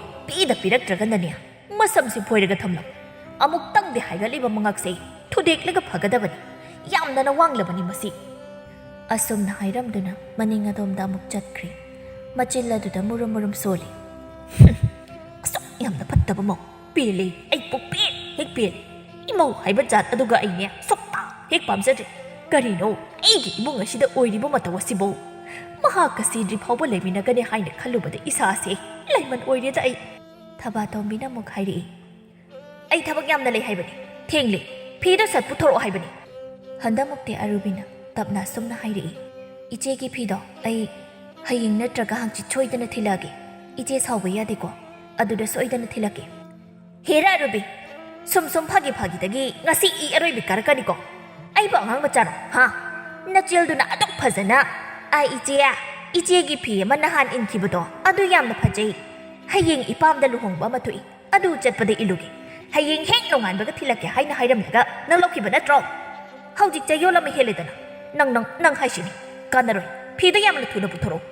ꯏꯗ ꯄꯤꯔꯛꯇ꯭ꯔꯒꯅꯅꯦ, ꯃꯁꯝꯁꯤ ꯐꯣꯏꯔꯒ ꯊꯝꯂꯝꯃꯨ꯫ ꯑꯃꯨꯛꯇꯪꯗꯤ ꯍꯥꯏꯒꯠꯂꯤꯕ ꯃꯉꯛꯁꯦ ꯊꯨꯗꯦꯛꯂꯒ ꯐꯒꯗꯕꯅꯤ꯫ ꯌꯥꯝꯅ ꯅꯋꯥꯡꯂꯕꯅꯤ ꯃꯁꯤ꯫" ꯑꯁꯨꯝꯅ ꯍꯥꯏꯔꯝꯗꯨꯅ ꯃꯅꯤꯡ ꯑꯗꯣꯝꯗ ꯑꯃꯨꯛ ꯆꯠꯈ꯭ꯔꯦ꯫ ꯃꯆꯤꯜ ꯑꯗꯨꯗ ꯃꯨꯔꯨꯝ ꯃꯨꯔꯨꯝ ꯁꯣꯜꯂꯤ꯫ "ꯑꯁꯨꯛ ꯌꯥꯝꯅ ꯐꯠꯇꯕ ꯃꯧ꯫ ꯄꯦꯜꯂꯦ, ꯑꯩ ꯄꯨꯛꯄꯦꯟ ꯍꯦꯛ ꯄꯦꯜꯂꯦ꯫ ꯏꯃꯧ ꯍꯥꯏꯕ ꯖꯥꯠ ꯑꯗꯨꯒ ꯑꯩꯅꯦ ꯁꯨꯛꯄꯥꯝ ꯍꯦꯛ ꯄꯥꯝꯖꯗ꯭ꯔꯦ꯫ ꯀꯔꯤꯅꯣ ꯑꯩꯒꯤ ꯏꯃꯨꯡ ꯑꯁꯤꯗ ꯑꯣꯏꯔꯤꯕ ꯃꯇꯧ ꯑꯁꯤꯕꯨ? ꯃꯍꯥꯛꯀ ꯁꯤꯗ꯭ꯔꯤ ꯐꯥꯎꯕ ꯂꯩꯃꯤꯟꯅꯒꯅꯤ ꯍꯥꯏꯅ ꯈꯜꯂꯨꯕꯗ ꯏꯁꯥꯁꯦ ꯂꯩꯃꯟ ꯑꯣꯏꯔꯦꯗ ꯑꯩ꯫" ꯊꯕꯥꯇꯣꯝꯕꯤꯅ ꯑꯃꯨꯛ ꯍꯥꯏꯔꯛꯏ꯫ "ꯑꯩ ꯊꯕꯛ ꯌꯥꯝꯅ ꯂꯩ ꯍꯥꯏꯕꯅꯤ꯫ ꯊꯦꯡꯂꯦ꯫ ꯐꯤꯗꯣ ꯁꯠ ꯄꯨꯊꯣꯔꯛꯑꯣ ꯍꯥꯏꯕꯅꯤ꯫" ꯍꯟꯗꯃꯨꯛꯇꯤ ꯑꯔꯨꯕꯤꯅ ꯇꯞꯅ ꯑꯁꯨꯝꯅ ꯍꯥꯏꯔꯛꯏ꯫ "ꯏꯆꯦꯒꯤ ꯐꯤꯗꯣ ꯑꯩ ꯍꯌꯦꯡ ꯅꯠꯇ꯭ꯔꯒ ꯍꯪꯆꯤꯠ ꯁꯣꯏꯗꯅ ꯊꯤꯜꯂꯛꯑꯒꯦ꯫ ꯏꯆꯦ ꯁꯥꯎꯕ ꯌꯥꯗꯦꯀꯣ꯫ ꯑꯗꯨꯗ ꯁꯣꯏꯗꯅ ꯊꯤꯜꯂꯛꯀꯦ꯫" "ꯍꯦꯔꯥ ꯑꯔꯨꯕꯤ, ꯁꯨꯝ ꯁꯨꯝ ꯐꯥꯒꯤ ꯐꯥꯒꯤꯗꯒꯤ ꯉꯁꯤ ꯏ ꯑꯔꯣꯏꯕꯤ ꯀꯥꯔꯛꯀꯅꯤꯀꯣ꯫ ꯑꯩꯕꯨ ꯑꯉꯥꯡ ꯃꯆꯥꯔꯣ, ꯍꯥ? ꯅꯆꯦꯜꯗꯨꯅ ꯑꯗꯨꯛ ꯐꯖꯅ, ꯑ, ꯏꯆꯦ, ꯏꯆꯦꯒꯤ ꯐꯤ ꯑꯃ ꯅꯍꯥꯟ ꯏꯟꯈꯤꯕꯗꯣ ꯑꯗꯨ ꯌꯥꯝꯅ ꯐꯖꯩ꯫ ꯍꯌꯦꯡ ꯏꯄꯥꯝꯗ ꯂꯨꯍꯣꯡꯕ ꯑꯃ ꯊꯣꯛꯏ꯫ ꯑꯗꯨ ꯆꯠꯄꯗ ꯏꯜꯂꯨꯒꯦ꯫ ꯍꯌꯦꯡ ꯍꯦꯛ ꯅꯣꯡꯉꯥꯟꯕꯒ ꯊꯤꯜꯂꯛꯀꯦ ꯍꯥꯏꯅ ꯍꯥꯏꯔꯝꯂꯒ ꯅꯪ ꯂꯧꯈꯤꯕ ꯅꯠꯇ꯭ꯔꯣ? ꯍꯧꯖꯤꯛ ꯆꯌꯣꯜ ꯑꯃ ꯍꯦꯜꯂꯦꯗꯅ꯫ ꯅꯪ, ꯅꯪ, ꯅꯪ ꯍꯥꯏꯁꯤꯅꯤ꯫ ꯀꯥꯟꯅꯔꯣꯏ꯫ ꯐꯤꯗꯣ ꯌꯥꯝꯅ ꯊꯨꯅ ꯄꯨꯊꯣꯔꯛꯎ꯫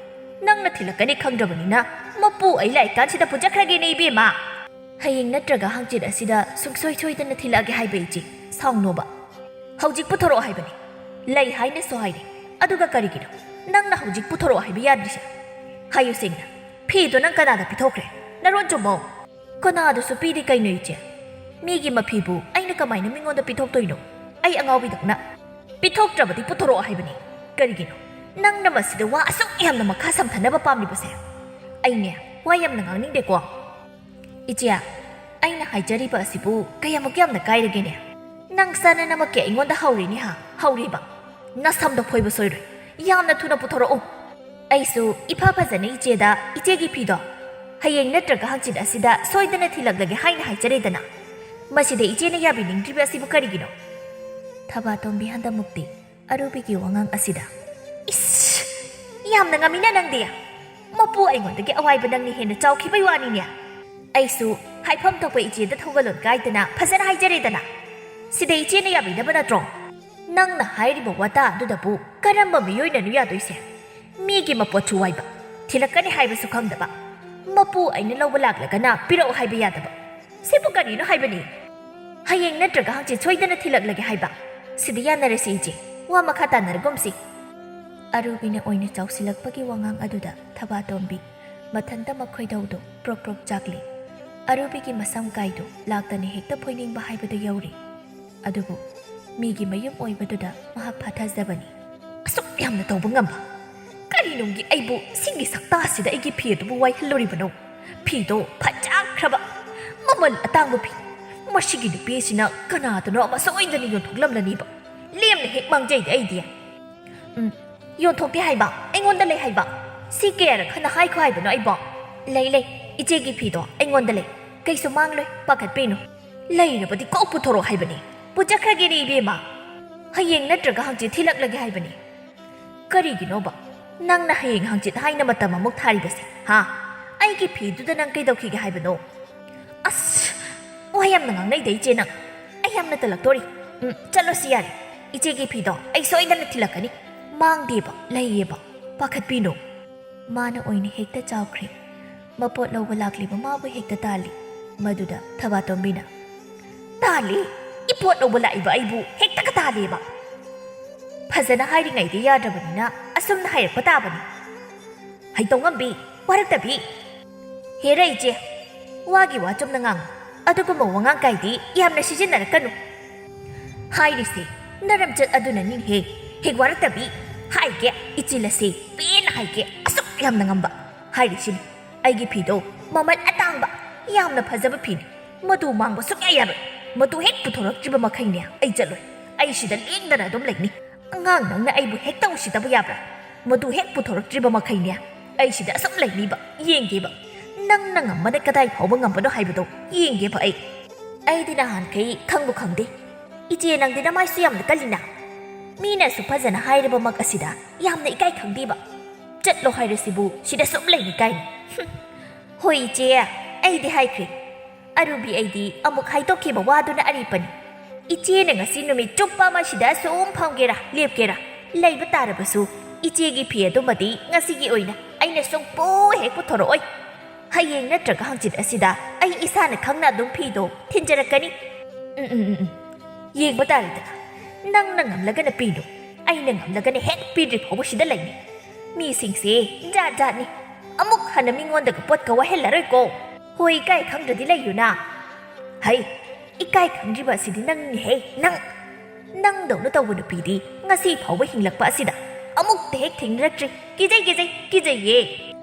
ꯅꯪꯅ ꯊꯤꯜꯂꯛꯀꯅꯤ ꯈꯪꯗ꯭ꯔꯕꯅꯤꯅ ꯃꯄꯨ ꯑꯩ ꯂꯥꯛꯏꯀꯥꯟꯁꯤꯗ ꯄꯨꯖꯈ꯭ꯔꯒꯦꯅꯦ ꯏꯕꯦꯝꯃ꯫ ꯍꯌꯦꯡ ꯅꯠꯇ꯭ꯔꯒ ꯍꯪꯆꯤꯠ ꯑꯁꯤꯗ ꯁꯨꯡꯁꯣꯏ ꯁꯣꯏꯗꯅ ꯊꯤꯜꯂꯛꯑꯒꯦ ꯍꯥꯏꯕ ꯏꯆꯦ꯫ ꯁꯥꯎꯅꯣꯕ꯫ ꯍꯧꯖꯤꯛ ꯄꯨꯊꯣꯔꯛꯑꯣ ꯍꯥꯏꯕꯅꯤ꯫ ꯂꯩ ꯍꯥꯏꯅꯁꯨ ꯍꯥꯏꯔꯦ꯫ ꯑꯗꯨꯒ ꯀꯔꯤꯒꯤꯅꯣ ꯅꯪꯅ ꯍꯧꯖꯤꯛ ꯄꯨꯊꯣꯔꯛꯑꯣ ꯍꯥꯏꯕ ꯌꯥꯗ꯭ꯔꯤꯁꯦ? ꯍꯥꯏꯌꯨ ꯁꯦꯡꯅ꯫ ꯐꯤꯗꯣ ꯅꯪ ꯀꯅꯥꯗ ꯄꯤꯊꯣꯛꯈ꯭ꯔꯦ? ꯅꯔꯣꯟ ꯆꯨꯝꯃꯣ꯫ ꯀꯅꯥꯗꯁꯨ ꯄꯤꯗꯦ ꯀꯩꯅꯣ ꯏꯆꯦ? ꯃꯤꯒꯤ ꯃꯐꯤꯕꯨ ꯑꯩꯅ ꯀꯃꯥꯏꯅ ꯃꯤꯉꯣꯟꯗ ꯄꯤꯊꯣꯛꯇꯣꯏꯅꯣ? ꯑꯩ ꯑꯉꯥꯎꯕꯤꯗꯧꯅ꯫ ꯄꯤꯊꯣꯛꯇ꯭ꯔꯕꯗꯤ ꯄꯨꯊꯣꯔꯛꯑꯣ ꯍꯥꯏꯕꯅꯤ꯫ ꯀꯔꯤꯒꯤꯅꯣ ꯅꯪꯅ ꯃꯁꯤꯗ ꯋꯥ ꯑꯁꯨꯛ ꯌꯥꯝꯅ ꯃꯈꯥ ꯁꯝꯊꯅꯕ ꯄꯥꯝꯂꯤꯕꯁꯦ? ꯑꯩꯅꯦ ꯋꯥ ꯌꯥꯝꯅ ꯉꯥꯡꯅꯤꯡꯗꯦꯀꯣ꯫ ꯏꯆꯦ, ꯑꯩꯅ ꯍꯥꯏꯖꯔꯤꯕ ꯑꯁꯤꯕꯨ ꯀꯌꯥꯃꯨꯛ ꯌꯥꯝꯅ ꯀꯥꯏꯔꯒꯦꯅꯦ? ꯅꯪ ꯆꯥꯅꯅꯃꯛꯀꯤ ꯑꯩꯉꯣꯟꯗ ꯍꯧꯔꯤꯅꯦ ꯍꯥ? ꯍꯧꯔꯤꯕ? ꯅꯁꯝꯗꯣ ꯐꯣꯏꯕ ꯁꯣꯏꯔꯣꯏ꯫ ꯌꯥꯝꯅ ꯊꯨꯅ ꯄꯨꯊꯣꯔꯛꯎ꯫ ꯑꯩꯁꯨ ꯏꯐ ꯐꯖꯅ ꯏꯆꯦꯗ ꯏꯆꯦꯒꯤ ꯐꯤꯗꯣ ꯍꯌꯦꯡ ꯅꯠꯇ꯭ꯔꯒ ꯍꯪꯆꯤꯠ ꯑꯁꯤꯗ ꯁꯣꯏꯗꯅ ꯊꯤꯜꯂꯛꯂꯒꯦ ꯍꯥꯏꯅ ꯍꯥꯏꯖꯔꯦꯗꯅ꯫ ꯃꯁꯤꯗ ꯏꯆꯦꯅ ꯌꯥꯕꯤꯅꯤꯡꯗ꯭ꯔꯤꯕ ꯑꯁꯤꯕꯨ ꯀꯔꯤꯒꯤꯅꯣ? ꯊꯕꯥꯇꯣꯝꯕꯤ ꯍꯟꯗꯃꯨꯛꯇꯤ ꯑꯔꯨꯕꯤꯒꯤ ꯋꯥꯉꯥꯡ ꯑꯁꯤꯗ, "ꯏꯁ! ꯌꯥꯝꯅ ꯉꯝꯃꯤꯅ ꯅꯪꯗꯤ꯫ ꯃꯄꯨ ꯑꯩꯉꯣꯟꯗꯒꯤ ꯑꯋꯥꯏꯕ ꯅꯪꯅ ꯍꯦꯟꯅ ꯆꯥꯎꯈꯤꯕꯩ ꯋꯥꯅꯤꯅꯦ꯫ ꯑꯩꯁꯨ ꯍꯥꯏꯐꯝ ꯊꯣꯛꯄ ꯏꯆꯦꯗ ꯊꯧꯒꯜꯂꯣꯟ ꯀꯥꯏꯗꯅ ꯐꯖꯅ ꯍꯥꯏꯖꯔꯦꯗꯅ꯫ ꯁꯤꯗ ꯏꯆꯦꯅ ꯌꯥꯕꯤꯅꯕ ꯅꯠꯇ꯭ꯔꯣ? ꯅꯪꯅ ꯍꯥꯏꯔꯤꯕ ꯋꯥꯇꯥ ꯑꯗꯨꯗꯕꯨ ꯀꯔꯝꯕ ꯃꯤꯑꯣꯏꯅꯅꯣ ꯌꯥꯗꯣꯏꯁꯦ? ꯃꯤꯒꯤ ꯃꯄꯣꯠꯁꯨ ꯋꯥꯏꯕ, ꯊꯤꯜꯂꯛꯀꯅꯤ ꯍꯥꯏꯕꯁꯨ ꯈꯪꯗꯕ꯫ ꯃꯄꯨ ꯑꯩꯅ ꯂꯧꯕ ꯂꯥꯛꯂꯒꯅ ꯄꯤꯔꯛꯑꯣ ꯍꯥꯏꯕ ꯌꯥꯗꯕ꯫ ꯁꯤꯕꯨ ꯀꯔꯤꯅꯣ ꯍꯥꯏꯕꯅꯤ? ꯍꯌꯦꯡ ꯅꯠꯇ꯭ꯔꯒ ꯍꯪꯆꯤꯠ ꯁꯣꯏꯗꯅ ꯊꯤꯜꯂꯛꯂꯒꯦ ꯍꯥꯏꯕ꯫ ꯁꯤꯗ ꯌꯥꯅꯔꯁꯤ ꯏꯆꯦ꯫ ꯋꯥ ꯃꯈꯥ ꯇꯥꯅꯔꯒꯨꯝꯁꯤ꯫ ꯑꯔꯨꯕꯤꯅ ꯑꯣꯏꯅ ꯆꯥꯎꯁꯤꯜꯂꯛꯄꯒꯤ ꯋꯥꯉꯥꯡ ꯑꯗꯨꯗ ꯊꯕꯥꯇꯣꯝꯕꯤ ꯃꯊꯟꯇ ꯃꯈꯣꯏꯗꯧꯗꯨ ꯄ꯭ꯔꯣꯛ ꯄ꯭ꯔꯣꯛ ꯆꯥꯛꯂꯤ꯫ ꯑꯔꯨꯕꯤꯒꯤ ꯃꯁꯝ ꯀꯥꯏꯗꯨ ꯂꯥꯛꯇꯅ ꯍꯦꯛꯇ ꯐꯣꯏꯅꯤꯡꯕ ꯍꯥꯏꯕꯗꯨ ꯌꯧꯔꯤ꯫ ꯑꯗꯨꯕꯨ ꯃꯤꯒꯤ ꯃꯌꯨꯝ ꯑꯣꯏꯕꯗꯨꯗ ꯃꯍꯥꯛ ꯐꯥꯊꯖꯕꯅꯤ꯫ ꯑꯁꯨꯛ ꯌꯥꯝꯅ ꯇꯧꯕ ꯉꯝꯕ? ꯀꯔꯤꯅꯨꯡꯒꯤ ꯑꯩꯕꯨ ꯁꯤꯒꯤ ꯁꯛꯇꯥꯁꯤꯗ ꯑꯩꯒꯤ ꯐꯤ ꯑꯗꯨꯕꯨ ꯋꯥꯏꯍꯜꯂꯨꯔꯤꯕꯅꯣ? ꯐꯤꯗꯣ ꯐꯖꯈ꯭ꯔꯕ, ꯃꯃꯜ ꯑꯇꯥꯡꯕ ꯐꯤ꯫ ꯃꯁꯤꯒꯤ ꯅꯨꯄꯤ ꯑꯁꯤꯅ ꯀꯅꯥꯗꯅꯣ ꯑꯃ ꯁꯣꯏꯗꯅ ꯌꯣꯟꯊꯣꯛꯂꯝꯂꯅꯤꯕ꯫ ꯂꯦꯝꯅ ꯍꯦꯛ ꯃꯥꯡꯖꯩꯗ ꯑꯩꯗꯤ꯫ ꯎꯝ, ꯌꯣꯟꯊꯣꯛꯇꯦ ꯍꯥꯏꯕ, ꯑꯩꯉꯣꯟꯗ ꯂꯩ ꯍꯥꯏꯕ꯫ ꯁꯤ ꯀꯌꯥꯔꯛ ꯍꯟꯅ ꯍꯥꯏꯈꯣ ꯍꯥꯏꯕꯅꯣ ꯑꯩꯕꯣ? ꯂꯩ, ꯂꯩ, ꯏꯆꯦꯒꯤ ꯐꯤꯗꯣ ꯑꯩꯉꯣꯟꯗ ꯂꯩ꯫ ꯀꯩꯁꯨ ꯃꯥꯡꯂꯣꯏ, ꯄꯥꯈꯠꯄꯤꯅꯨ꯫ ꯂꯩꯔꯕꯗꯤ ꯀꯣꯛ ꯄꯨꯊꯣꯔꯛꯑꯣ ꯍꯥꯏꯕꯅꯤ꯫ ꯄꯨꯖꯈ꯭ꯔꯒꯦꯅꯦ ꯏꯕꯦꯝꯃ꯫ ꯍꯌꯦꯡ ꯅꯠꯇ꯭ꯔꯒ ꯍꯪꯆꯤꯠ ꯊꯤꯜꯂꯛꯂꯒꯦ ꯍꯥꯏꯕꯅꯤ꯫ ꯀꯔꯤꯒꯤꯅꯣꯕ ꯅꯪꯅ ꯍꯌꯦꯡ ꯍꯪꯆꯤꯠ ꯍꯥꯏꯅ ꯃꯇꯝ ꯑꯃꯨꯛ ꯊꯥꯔꯤꯕꯁꯦ, ꯍꯥ? ꯑꯩꯒꯤ ꯐꯤꯗꯨꯗ ꯅꯪ ꯀꯩꯗꯧꯈꯤꯒꯦ ꯍꯥꯏꯕꯅꯣ? ꯑꯁ, ꯋꯥ ꯌꯥꯝꯅ ꯉꯥꯡꯅꯩꯗ ꯏꯆꯦ ꯅꯪ꯫ ꯑꯩ ꯌꯥꯝꯅ ꯇꯜꯂꯛꯇꯣꯔꯤ꯫ ꯎꯝ, ꯆꯠꯂꯣ ꯁꯤ ꯌꯥꯔꯦ꯫ ꯏꯆꯦꯒꯤ ꯐꯤꯗꯣ ꯑꯩ ꯁꯣꯏꯗꯅ ꯊꯤꯜꯂꯛꯀꯅꯤ꯫ ꯃꯥꯡꯗꯦꯕ, ꯂꯩꯌꯦꯕ꯫ ꯄꯥꯈꯠꯄꯤꯅꯨ꯫ ꯃꯥꯅ ꯑꯣꯏꯅ ꯍꯦꯛꯇ ꯆꯥꯎꯈ꯭ꯔꯦ꯫ ꯃꯄꯣꯠ ꯂꯧꯕ ꯂꯥꯛꯂꯤꯕ ꯃꯥꯕꯨ ꯍꯦꯛꯇ ꯇꯥꯜꯂꯤ꯫ ꯃꯗꯨꯗ ꯊꯕꯥꯇꯣꯝꯕꯤꯅ, "ꯇꯥꯜꯂꯤ? ꯏꯄꯣꯠ ꯂꯧꯕ ꯂꯥꯛꯏꯕ ꯑꯩꯕꯨ ꯍꯦꯛꯇꯒ ꯇꯥꯜꯂꯦꯕ? ꯐꯖꯅ ꯍꯥꯏꯔꯤꯉꯩꯗ ꯌꯥꯗ꯭ꯔꯕꯅꯤꯅ ꯑꯁꯨꯝꯅ ꯍꯥꯏꯔꯛꯄ ꯇꯥꯕꯅꯤ꯫ ꯍꯩꯇꯧꯉꯝꯕꯤ, ꯋꯥꯔꯛꯇꯕꯤ, ꯍꯦꯔꯥ ꯏꯆꯦ, ꯋꯥꯒꯤ ꯋꯥ ꯆꯨꯝꯅ ꯉꯥꯡꯉꯨ꯫ ꯑꯗꯨꯒꯨꯝꯕ ꯋꯥꯉꯥꯡ ꯀꯥꯏꯗꯤ ꯌꯥꯝꯅ ꯁꯤꯖꯤꯟꯅꯔꯛꯀꯅꯨ꯫ ꯍꯥꯏꯔꯤꯁꯦ ꯅꯔꯝꯆꯠ ꯑꯗꯨꯅꯅꯤꯅꯦꯍꯦ꯫ ꯍꯦꯛ ꯋꯥꯔꯛꯇꯕꯤ, ꯍꯥꯏꯒꯦ, ꯏꯆꯤꯜ ꯑꯁꯦ ꯄꯦꯟꯅ ꯍꯥꯏꯒꯦ, ꯑꯁꯨꯛ ꯌꯥꯝꯅ ꯉꯝꯕ꯫ ꯍꯥꯏꯔꯤꯁꯤꯅꯤ, ꯑꯩꯒꯤ ꯐꯤꯗꯣ ꯃꯃꯜ ꯑꯇꯥꯡꯕ, ꯌꯥꯝꯅ ꯐꯖꯕ ꯐꯤꯅꯤ꯫ ꯃꯗꯨ ꯃꯥꯡꯕ ꯁꯨꯡꯌꯥ ꯌꯥꯔꯣꯏ꯫ ꯃꯗꯨ ꯍꯦꯛ ꯄꯨꯊꯣꯔꯛꯇ꯭ꯔꯤꯕ ꯃꯈꯩꯅꯦ ꯑꯩ ꯆꯠꯂꯣꯏ꯫ ꯑꯩ ꯁꯤꯗ ꯂꯦꯡꯗꯅ ꯑꯗꯨꯝ ꯂꯩꯅꯤ꯫ ꯑꯉꯥꯡ ꯅꯪꯅ ꯑꯩꯕꯨ ꯍꯦꯛꯇ ꯎꯁꯤꯠꯇꯕ ꯌꯥꯕ꯭ꯔꯥ? ꯃꯗꯨ ꯍꯦꯛ ꯄꯨꯊꯣꯔꯛꯇ꯭ꯔꯤꯕ ꯃꯈꯩꯅꯦ ꯑꯩ ꯁꯤꯗ ꯑꯁꯨꯝ ꯂꯩꯅꯤꯕ, ꯌꯦꯡꯒꯦꯕ꯫ ꯅꯪꯅ ꯉꯝꯕꯅ ꯀꯗꯥꯏ ꯐꯥꯎꯕ ꯉꯝꯕꯅꯣ ꯍꯥꯏꯕꯗꯣ ꯌꯦꯡꯒꯦꯕ ꯑꯩ꯫ ꯑꯩꯗꯤ ꯅꯍꯥꯟꯈꯩ ꯈꯪꯕꯨ ꯈꯪꯗꯦ꯫ ꯏꯆꯦ ꯅꯪꯗꯤ ꯅꯃꯥꯏꯁꯨ ꯌꯥꯝꯅ ꯀꯜꯂꯤꯅ꯫ ꯃꯤꯅ ꯑꯁꯨꯛ ꯐꯖꯅ ꯍꯥꯏꯔꯕꯃꯛ ꯑꯁꯤꯗ ꯌꯥꯝꯅ ꯏꯀꯥꯏ ꯈꯪꯗꯦꯕ꯫ ꯆꯠꯂꯣ ꯍꯥꯏꯔꯁꯤꯕꯨ ꯁꯤꯗ ꯁꯨꯝ ꯂꯩꯅꯤ ꯀꯥꯏꯅ꯫ ꯍꯨꯝ꯫ ꯍꯣꯏ ꯏꯆꯦ, ꯑꯩꯗꯤ ꯍꯥꯏꯈ꯭ꯔꯦ꯫ ꯑꯔꯨꯕꯤ ꯑꯩꯗꯤ ꯑꯃꯨꯛ ꯍꯥꯏꯗꯣꯛꯈꯤꯕ ꯋꯥꯗꯨꯅ ꯑꯔꯦꯞꯄꯅꯤ꯫ ꯏꯆꯦꯅ ꯉꯁꯤ ꯅꯨꯃꯤꯠ ꯆꯨꯞꯄ ꯑꯃ ꯁꯤꯗ ꯁꯨꯝ ꯐꯝꯒꯦꯔꯥ, ꯂꯦꯞꯀꯦꯔꯥ, ꯂꯩꯕ ꯇꯥꯔꯕꯁꯨ ꯏꯆꯦꯒꯤ ꯐꯤ ꯑꯗꯨꯃꯗꯤ ꯉꯁꯤꯒꯤ ꯑꯣꯏꯅ ꯑꯩꯅ ꯁꯨꯡꯄꯨ ꯍꯦꯛ ꯄꯨꯊꯣꯔꯛꯑꯣꯏ꯫ "ꯍꯌꯦꯡ ꯅꯠꯇ꯭ꯔꯒ ꯍꯪꯆꯤꯠ ꯑꯁꯤꯗ ꯑꯩ ꯏꯁꯥꯅ ꯈꯪꯅ ꯑꯗꯨꯝ ꯐꯤꯗꯣ ꯊꯤꯟꯖꯔꯛꯀꯅꯤ꯫ ꯎꯝ, ꯎꯝ, ꯎꯝ, ꯎꯝ꯫ ꯌꯦꯡꯕ ꯇꯥꯔꯦꯗꯅ꯫ ꯅꯪꯅ ꯉꯝꯂꯒꯅ ꯄꯤꯔꯣ, ꯑꯩꯅ ꯉꯝꯂꯒꯅ ꯍꯦꯛ ꯄꯤꯗ꯭ꯔꯤ ꯐꯥꯎꯕ ꯁꯤꯗ ꯂꯩꯅꯤ꯫ ꯃꯤꯁꯤꯡꯁꯦ ꯖꯥꯠ ꯖꯥꯠꯅꯤ꯫ ꯑꯃꯨꯛ ꯍꯟꯅ ꯃꯤꯉꯣꯟꯗꯒ ꯄꯣꯠꯀ ꯋꯥꯍꯜꯂꯔꯣꯏꯀꯣ꯫ ꯍꯣꯏ, ꯏꯀꯥꯏ ꯈꯪꯗ꯭ꯔꯗꯤ ꯂꯩꯌꯨꯅ꯫ ꯍꯩ, ꯏꯀꯥꯏ ꯈꯪꯗ꯭ꯔꯤꯕ ꯑꯁꯤꯗꯤ ꯅꯪꯅꯤꯍꯦ, ꯅꯪ꯫ ꯅꯪꯗꯧꯅ ꯇꯧꯕ ꯅꯨꯄꯤꯗꯤ ꯉꯁꯤ ꯐꯥꯎꯕ ꯍꯤꯡꯂꯛꯄ ꯑꯁꯤꯗ ꯑꯃꯨꯛꯇ ꯍꯦꯛ ꯊꯦꯡꯅꯔꯛꯇ꯭ꯔꯤ꯫ ꯀꯤꯖꯩ, ꯀꯤꯖꯩ, ꯀꯤꯖꯩꯌꯦ꯫"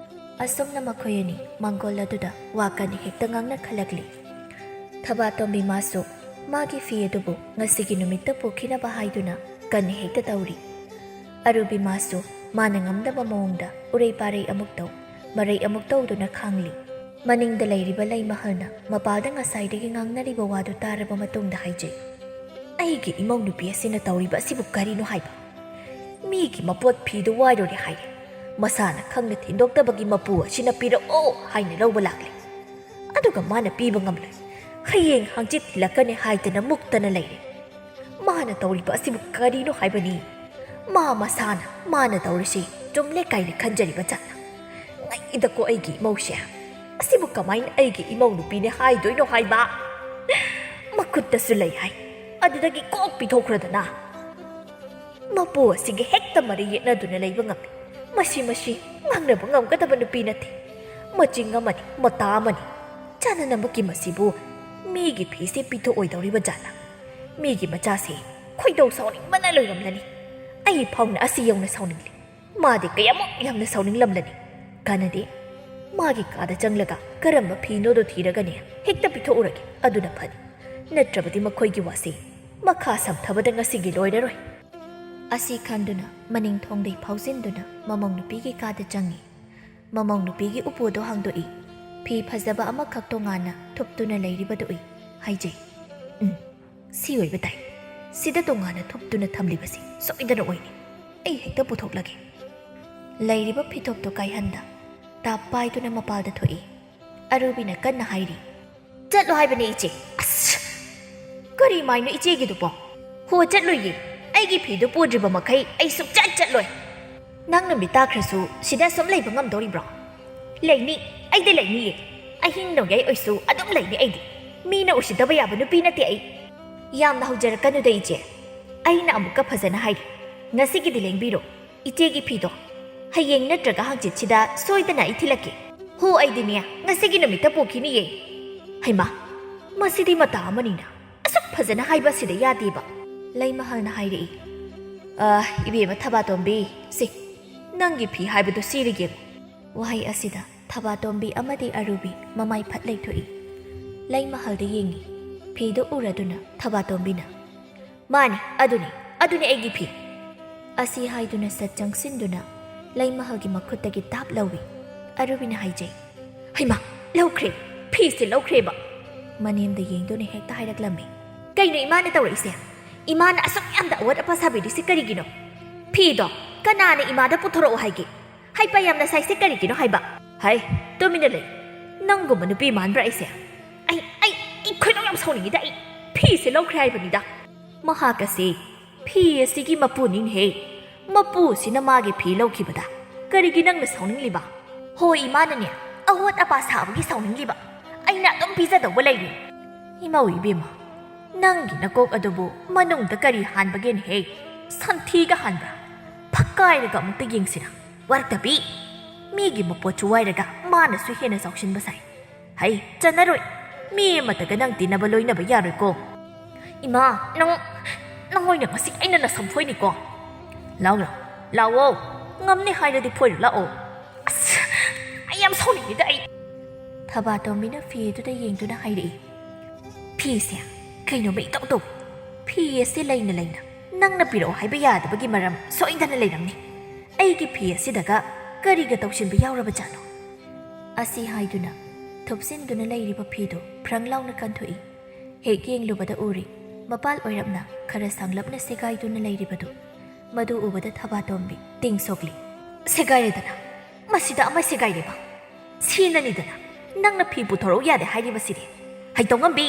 ꯑꯁꯨꯝꯅ ꯃꯈꯣꯏ ꯑꯅꯤ ꯃꯥꯡꯒꯣꯜ ꯑꯗꯨꯗ ꯋꯥ ꯀꯟꯅ ꯍꯦꯛꯇ ꯉꯥꯡꯅꯈꯠꯂꯛꯂꯤ꯫ ꯊꯕꯥꯇꯣꯝꯕꯤ ꯃꯥꯁꯨ ꯃꯥꯒꯤ ꯐꯤ ꯑꯗꯨꯕꯨ ꯉꯁꯤꯒꯤ ꯅꯨꯃꯤꯠꯇ ꯄꯨꯈꯤꯅꯕ ꯍꯥꯏꯗꯨꯅ ꯀꯟꯅ ꯍꯦꯛꯇ ꯇꯧꯔꯤ꯫ ꯑꯔꯨꯕꯤ ꯃꯥꯁꯨ ꯃꯥꯅ ꯉꯝꯗꯕ ꯃꯑꯣꯡꯗ ꯎꯔꯩ ꯄꯥꯔꯩ ꯑꯃꯨꯛ ꯇꯧ, ꯃꯔꯩ ꯑꯃꯨꯛ ꯇꯧꯗꯨꯅ ꯈꯥꯡꯂꯤ꯫ ꯃꯅꯤꯡꯗ ꯂꯩꯔꯤꯕ ꯂꯩ ꯃꯍꯜꯅ ꯃꯄꯥꯜꯗ ꯉꯁꯥꯏꯗꯒꯤ ꯉꯥꯡꯅꯔꯤꯕ ꯋꯥꯗꯨ ꯇꯥꯔꯕ ꯃꯇꯨꯡꯗ ꯍꯥꯏꯖꯩ, "ꯑꯩꯒꯤ ꯏꯃꯧ ꯅꯨꯄꯤ ꯑꯁꯤꯅ ꯇꯧꯔꯤꯕ ꯑꯁꯤꯕꯨ ꯀꯔꯤꯅꯣ ꯍꯥꯏꯕ? ꯃꯤꯒꯤ ꯃꯄꯣꯠ ꯐꯤꯗꯨ ꯋꯥꯏꯔꯨꯔꯦ ꯍꯥꯏꯔꯦ꯫ ꯃꯁꯥꯅ ꯈꯪꯅ ꯊꯤꯟꯗꯣꯛꯇꯕꯒꯤ ꯃꯄꯨ ꯑꯁꯤꯅ ꯄꯤꯔꯛꯑꯣ ꯍꯥꯏꯅ ꯂꯧꯕ ꯂꯥꯛꯂꯦ꯫ ꯑꯗꯨꯒ ꯃꯥꯅ ꯄꯤꯕ ꯉꯝꯂꯣꯏ꯫ ꯍꯌꯦꯡ ꯍꯪꯆꯤꯠ ꯊꯤꯜꯂꯛꯀꯅꯤ ꯍꯥꯏꯗꯅ ꯃꯨꯛꯇꯅ ꯂꯩꯔꯦ꯫ ꯃꯥꯅ ꯇꯧꯔꯤꯕ ꯑꯁꯤꯕꯨ ꯀꯔꯤꯅꯣ ꯍꯥꯏꯕꯅꯤ? ꯃꯥ ꯃꯁꯥꯅ ꯃꯥꯅ ꯇꯧꯔꯤꯁꯤ ꯆꯨꯝꯂꯦ ꯀꯥꯏꯅ ꯈꯟꯖꯔꯤꯕ ꯖꯥꯠꯂ? ꯉꯛꯏꯗꯀꯣ ꯑꯩꯒꯤ ꯏꯃꯧꯁꯦ꯫ ꯑꯁꯤꯕꯨ ꯀꯃꯥꯏꯅ ꯑꯩꯒꯤ ꯏꯃꯧ ꯅꯨꯄꯤꯅꯦ ꯍꯥꯏꯗꯣꯏꯅꯣ ꯍꯥꯏꯕ? ꯃꯈꯨꯠꯇꯁꯨ ꯂꯩ ꯍꯥꯏ, ꯑꯗꯨꯗꯒꯤ ꯀꯣꯛ ꯄꯤꯊꯣꯛꯈ꯭ꯔꯗꯅ꯫ ꯃꯄꯨ ꯑꯁꯤꯒ ꯍꯦꯛꯇ ꯃꯔꯩ ꯌꯦꯠꯅꯗꯨꯅ ꯂꯩꯕ ꯉꯝꯃꯤ꯫ ꯃꯁꯤ, ꯃꯁꯤ ꯉꯥꯡꯅꯕ ꯉꯝꯒꯗꯕ ꯅꯨꯄꯤ ꯅꯠꯇꯦ꯫ ꯃꯆꯤꯡ ꯑꯃꯅꯤ, ꯃꯇꯥ ꯑꯃꯅꯤ꯫ ꯆꯥꯅꯅꯕꯒꯤ ꯃꯁꯤꯕꯨ ꯃꯤꯒꯤ ꯐꯤꯁꯦ ꯄꯤꯊꯣꯛꯑꯣꯏꯗꯧꯔꯤꯕ ꯖꯥꯠꯂ? ꯃꯤꯒꯤ ꯃꯆꯥꯁꯦ ꯈꯣꯏꯗꯧ ꯁꯥꯎꯅꯤꯡꯕꯅ ꯂꯣꯏꯔꯝꯂꯅꯤ꯫ ꯑꯩ ꯐꯥꯎꯅ ꯑꯁꯤ ꯌꯧꯅ ꯁꯥꯎꯅꯤꯡꯂꯤ꯫ ꯃꯥꯗꯤ ꯀꯌꯥꯃꯨꯛ ꯌꯥꯝꯅ ꯁꯥꯎꯅꯤꯡꯂꯝꯂꯅꯤ꯫ ꯀꯥꯟꯅꯗꯦ꯫ ꯃꯥꯒꯤ ꯀꯥꯗ ꯆꯪꯂꯒ ꯀꯔꯝꯕ ꯐꯤꯅꯣꯗꯣ ꯊꯤꯔꯒꯅꯦ ꯍꯦꯛꯇ ꯄꯤꯊꯣꯛꯎꯔꯒꯦ, ꯑꯗꯨꯅ ꯐꯅꯤ꯫ ꯅꯠꯇ꯭ꯔꯕꯗꯤ ꯃꯈꯣꯏꯒꯤ ꯋꯥꯁꯦ ꯃꯈꯥ ꯁꯝꯊꯕꯗ ꯉꯁꯤꯒꯤ ꯂꯣꯏꯔꯔꯣꯏ꯫" ꯑꯁꯤ ꯈꯟꯗꯨꯅ ꯃꯅꯤꯡ ꯊꯣꯡꯗꯩ ꯐꯥꯎꯖꯤꯟꯗꯨꯅ ꯃꯃꯧ ꯅꯨꯄꯤꯒꯤ ꯀꯥꯗ ꯆꯪꯉꯤ꯫ ꯃꯃꯧ ꯅꯨꯄꯤꯒꯤ ꯎꯄꯨꯗꯣ ꯍꯥꯡꯗꯣꯛꯏ꯫ ꯐꯤ ꯐꯖꯕ ꯑꯃꯈꯛ ꯇꯣꯉꯥꯟꯅ ꯊꯨꯞꯇꯨꯅ ꯂꯩꯔꯤꯕꯗꯨ ꯎꯏ꯫ ꯍꯥꯏꯖꯩ, "ꯎꯝ, ꯁꯤ ꯑꯣꯏꯕ ꯇꯥꯏ꯫ ꯁꯤꯗ ꯇꯣꯉꯥꯟꯅ ꯊꯨꯞꯇꯨꯅ ꯊꯝꯂꯤꯕꯁꯤ ꯁꯣꯏꯗꯅ ꯑꯣꯏꯅꯤ꯫ ꯑꯩ ꯍꯦꯛꯇ ꯄꯨꯊꯣꯛꯂꯒꯦ꯫" ꯂꯩꯔꯤꯕ ꯐꯤꯊꯣꯞꯇꯣ ꯀꯥꯏꯍꯟꯗ ꯇꯥꯞ ꯄꯥꯏꯗꯨꯅ ꯃꯄꯥꯜꯗ ꯊꯣꯛꯏ꯫ ꯑꯔꯨꯕꯤꯅ ꯀꯟꯅ ꯍꯥꯏꯔꯤ, "ꯆꯠꯂꯣ ꯍꯥꯏꯕꯅꯦ, ꯏꯆꯦ꯫" "ꯑꯁ! ꯀꯔꯤ ꯃꯥꯏꯅꯣ ꯏꯆꯦꯒꯤꯗꯨꯕꯣ? ꯍꯣ, ꯆꯠꯂꯣꯏꯌꯦ꯫ ꯑꯩꯒꯤ ꯐꯤꯗꯨ ꯄꯨꯗ꯭ꯔꯤꯕ ꯃꯈꯩ ꯑꯩ ꯁꯨꯛꯆꯠ ꯆꯠꯂꯣꯏ꯫" "ꯅꯪ ꯅꯨꯃꯤꯠ ꯇꯥꯈ꯭ꯔꯁꯨ ꯁꯤꯗ ꯁꯨꯝ ꯂꯩꯕ ꯉꯝꯗꯧꯔꯤꯕ꯭ꯔꯣ?" "ꯂꯩꯅꯤ꯫ ꯑꯩꯗꯤ ꯂꯩꯅꯤꯌꯦ꯫ ꯑꯍꯤꯡ ꯅꯣꯡꯌꯥꯏ ꯑꯣꯏꯁꯨ ꯑꯗꯨꯝ ꯂꯩꯅꯤ ꯑꯩꯗꯤ꯫ ꯃꯤꯅ ꯎꯁꯤꯠꯇꯕ ꯌꯥꯕ ꯅꯨꯄꯤ ꯅꯠꯇꯦ ꯑꯩ꯫ ꯌꯥꯝꯅ ꯍꯧꯖꯔꯛꯀꯅꯨꯗ ꯏꯆꯦ꯫ ꯑꯩꯅ ꯑꯃꯨꯛꯀ ꯐꯖꯅ ꯍꯥꯏꯔꯤ꯫ ꯉꯁꯤꯒꯤꯗꯤ ꯂꯦꯡꯕꯤꯔꯣ꯫ ꯏꯆꯦꯒꯤ ꯐꯤꯗꯣ ꯍꯌꯦꯡ ꯅꯠꯇ꯭ꯔꯒ ꯍꯪꯆꯤꯠꯁꯤꯗ ꯁꯣꯏꯗꯅ ꯑꯩ ꯊꯤꯜꯂꯛꯀꯦ꯫ ꯍꯣ, ꯑꯩꯗꯤꯅꯦ ꯉꯁꯤꯒꯤ ꯅꯨꯃꯤꯠꯇ ꯄꯨꯈꯤꯅꯤꯌꯦ꯫ ꯍꯩꯃꯥ, ꯃꯁꯤꯗꯤ ꯃꯇꯥ ꯑꯃꯅꯤꯅ꯫ ꯑꯁꯨꯛ ꯐꯖꯅ ꯍꯥꯏꯕ ꯑꯁꯤꯗ ꯌꯥꯗꯦꯕ꯫ ꯂꯩꯃꯍꯜꯅ ꯍꯥꯏꯔꯛꯏ꯫ "ꯑ, ꯏꯕꯦꯝꯃ ꯊꯕꯥꯇꯣꯝꯕꯤ, ꯁꯤ ꯅꯪꯒꯤ ꯐꯤ ꯍꯥꯏꯕꯗꯣ ꯁꯤꯔꯒꯦ꯫" ꯋꯥꯍꯩ ꯑꯁꯤꯗ ꯊꯕꯥꯇꯣꯝꯕꯤ ꯑꯃꯗꯤ ꯑꯔꯨꯕꯤ ꯃꯃꯥꯏ ꯐꯠ ꯂꯩꯊꯣꯛꯏ꯫ ꯂꯩꯃꯍꯜꯗ ꯌꯦꯡꯉꯤ꯫ ꯐꯤꯗꯨ ꯎꯔꯗꯨꯅ ꯊꯕꯥꯇꯣꯝꯕꯤꯅ, "ꯃꯥꯅꯤ, ꯑꯗꯨꯅꯤ, ꯑꯗꯨꯅꯤ ꯑꯩꯒꯤ ꯐꯤ꯫" ꯑꯁꯤ ꯍꯥꯏꯗꯨꯅ ꯁꯠ ꯆꯪꯁꯤꯟꯗꯨꯅ ꯂꯩꯃꯍꯜꯒꯤ ꯃꯈꯨꯠꯇꯒꯤ ꯇꯥꯞ ꯂꯧꯏ꯫ ꯑꯔꯨꯕꯤꯅ ꯍꯥꯏꯖꯩ, "ꯍꯩꯃꯥ, ꯂꯧꯈ꯭ꯔꯦ, ꯐꯤꯁꯦ ꯂꯧꯈ꯭ꯔꯦꯕ!" ꯃꯅꯦꯝꯗ ꯌꯦꯡꯗꯨꯅ ꯍꯦꯛꯇ ꯍꯥꯏꯔꯛꯂꯝꯃꯤ꯫ "ꯀꯩꯅꯣ ꯏꯃꯥꯅ ꯇꯧꯔꯛꯏꯁꯦ? ꯏꯃꯥꯅ ꯑꯁꯨꯛ ꯌꯥꯝꯅ ꯑꯋꯥꯠ ꯑꯄꯥ ꯁꯥꯕꯤꯔꯤꯁꯦ ꯀꯔꯤꯒꯤꯅꯣ? ꯐꯤꯗꯣ ꯀꯅꯥꯅ ꯏꯃꯥꯗ ꯄꯨꯊꯣꯔꯛꯑꯣ ꯍꯥꯏꯒꯦ? ꯍꯥꯏꯄ ꯌꯥꯝꯅ ꯁꯥꯏꯁꯦ ꯀꯔꯤꯒꯤꯅꯣ ꯍꯥꯏꯕ?" "ꯍꯩ, ꯇꯨꯃꯤꯟꯅ ꯂꯩ꯫ ꯅꯪꯒꯨꯝꯕ ꯅꯨꯄꯤ ꯃꯥꯟꯕ꯭ꯔꯥ ꯑꯩꯁꯦ? ꯑꯩ, ꯑꯩ, ꯑꯩ ꯈꯣꯏꯗꯧ ꯌꯥꯝ ꯁꯥꯎꯅꯤꯡꯉꯤꯗ ꯑꯩ꯫ ꯐꯤꯁꯦ ꯂꯧꯈ꯭ꯔꯦ ꯍꯥꯏꯕꯅꯤꯗ꯫" ꯃꯍꯥꯛ ꯑꯁꯤ ꯐꯤ ꯑꯁꯤꯒꯤ ꯃꯄꯨꯅꯤꯅꯦꯍꯦ꯫ ꯃꯄꯨꯁꯤꯅ ꯃꯥꯒꯤ ꯐꯤ ꯂꯧꯈꯤꯕꯗ ꯀꯔꯤꯒꯤ ꯅꯪꯅ ꯁꯥꯎꯅꯤꯡꯂꯤꯕ? ꯍꯣꯏ, ꯏꯃꯥꯅꯅꯦ ꯑꯋꯥꯠ ꯑꯄꯥ ꯁꯥꯕꯒꯤ ꯁꯥꯎꯅꯤꯡꯂꯤꯕ꯫ ꯑꯩꯅ ꯑꯗꯨꯝ ꯄꯤꯖꯗꯧꯕ ꯂꯩꯔꯤ꯫ ꯏꯃꯧ ꯏꯕꯦꯝꯃ, ꯅꯪꯒꯤ ꯅꯀꯣꯛ ꯑꯗꯨꯕꯨ ꯃꯅꯨꯡꯗ ꯀꯔꯤ ꯍꯥꯟꯕꯒꯦꯅꯦꯍꯦ? ꯁꯟꯊꯤꯒ ꯍꯥꯟꯕ꯭ꯔꯥ? ꯐꯛꯀꯥꯏꯔꯒ ꯑꯃꯨꯛꯇ ꯌꯦꯡꯁꯤꯔꯥ? ꯋꯥꯔꯛꯇꯕꯤ! ꯃꯤꯒꯤ ꯃꯄꯣꯠꯁꯨ ꯋꯥꯏꯔꯒ ꯃꯥꯅꯁꯨ ꯍꯦꯟꯅ ꯆꯥꯎꯁꯤꯟꯕ ꯁꯥꯏ꯫ ꯍꯩ, ꯆꯟꯅꯔꯣꯏ꯫ ꯃꯤ ꯑꯃꯠꯇꯒ ꯅꯪ ꯇꯤꯟꯅꯕ ꯂꯣꯏꯅꯕ ꯌꯥꯔꯣꯏꯀꯣ꯫ ꯏꯃꯥ, ꯅꯪ, ꯅꯪ ꯑꯣꯏꯅ ꯉꯁꯤ ꯑꯩꯅ ꯅꯁꯝꯐꯣꯏꯅꯤꯀꯣ꯫ ꯂꯥꯎ, ꯂꯥꯎ, ꯂꯥꯎꯑꯣ꯫ ꯉꯝꯅꯤ ꯍꯥꯏꯔꯗꯤ ꯐꯣꯏꯔꯨ ꯂꯥꯛꯑꯣ꯫ ꯑꯁ, ꯑꯩ ꯌꯥꯝ ꯁꯥꯎꯅꯤꯡꯉꯤꯗ ꯑꯩ꯫ ꯊꯕꯥꯇꯣꯝꯕꯤꯅ ꯐꯤ ꯑꯗꯨꯗ ꯌꯦꯡꯗꯨꯅ ꯍꯥꯏꯔꯛꯏ, "ꯐꯤꯁꯦ ꯀꯩꯅꯣꯝꯃ ꯏꯇꯧ ꯇꯧ꯫ ꯐꯤ ꯑꯁꯤ ꯂꯩꯅ ꯂꯩꯅ ꯅꯪꯅ ꯄꯤꯔꯛꯑꯣ ꯍꯥꯏꯕ ꯌꯥꯗꯕꯒꯤ ꯃꯔꯝ ꯁꯣꯏꯗꯅ ꯂꯩꯔꯝꯅꯤ꯫ ꯑꯩꯒꯤ ꯐꯤ ꯑꯁꯤꯗꯒ ꯀꯔꯤꯒ ꯇꯧꯁꯤꯟꯕ ꯌꯥꯎꯔꯕꯖꯥꯠꯅꯣ?" ꯑꯁꯤ ꯍꯥꯏꯗꯨꯅ ꯊꯨꯞꯆꯤꯟꯗꯨꯅ ꯂꯩꯔꯤꯕ ꯐꯤꯗꯨ ꯐ꯭ꯔꯪ ꯂꯥꯎꯅ ꯀꯟꯊꯣꯛꯏ꯫ ꯍꯦꯛ ꯌꯦꯡꯂꯨꯕꯗ ꯎꯔꯤ, ꯃꯄꯥꯜ ꯑꯣꯏꯔꯞꯅ ꯈꯔ ꯁꯥꯡꯂꯞꯅ ꯁꯦꯒꯥꯏꯗꯨꯅ ꯂꯩꯔꯤꯕꯗꯨ꯫ ꯃꯗꯨ ꯎꯕꯗ ꯊꯕꯥꯇꯣꯝꯕꯤ ꯇꯤꯡ ꯁꯣꯛꯂꯤ꯫ "ꯁꯦꯒꯥꯏꯔꯦꯗꯅ! ꯃꯁꯤꯗ ꯑꯃ ꯁꯦꯒꯥꯏꯔꯦꯕ! ꯁꯤꯅꯅꯤꯗꯅ ꯅꯪꯅ ꯐꯤ ꯄꯨꯊꯣꯔꯛꯎ ꯌꯥꯗꯦ ꯍꯥꯏꯔꯤꯕꯁꯤꯗꯤ꯫ ꯍꯩꯇꯧꯉꯝꯕꯤ,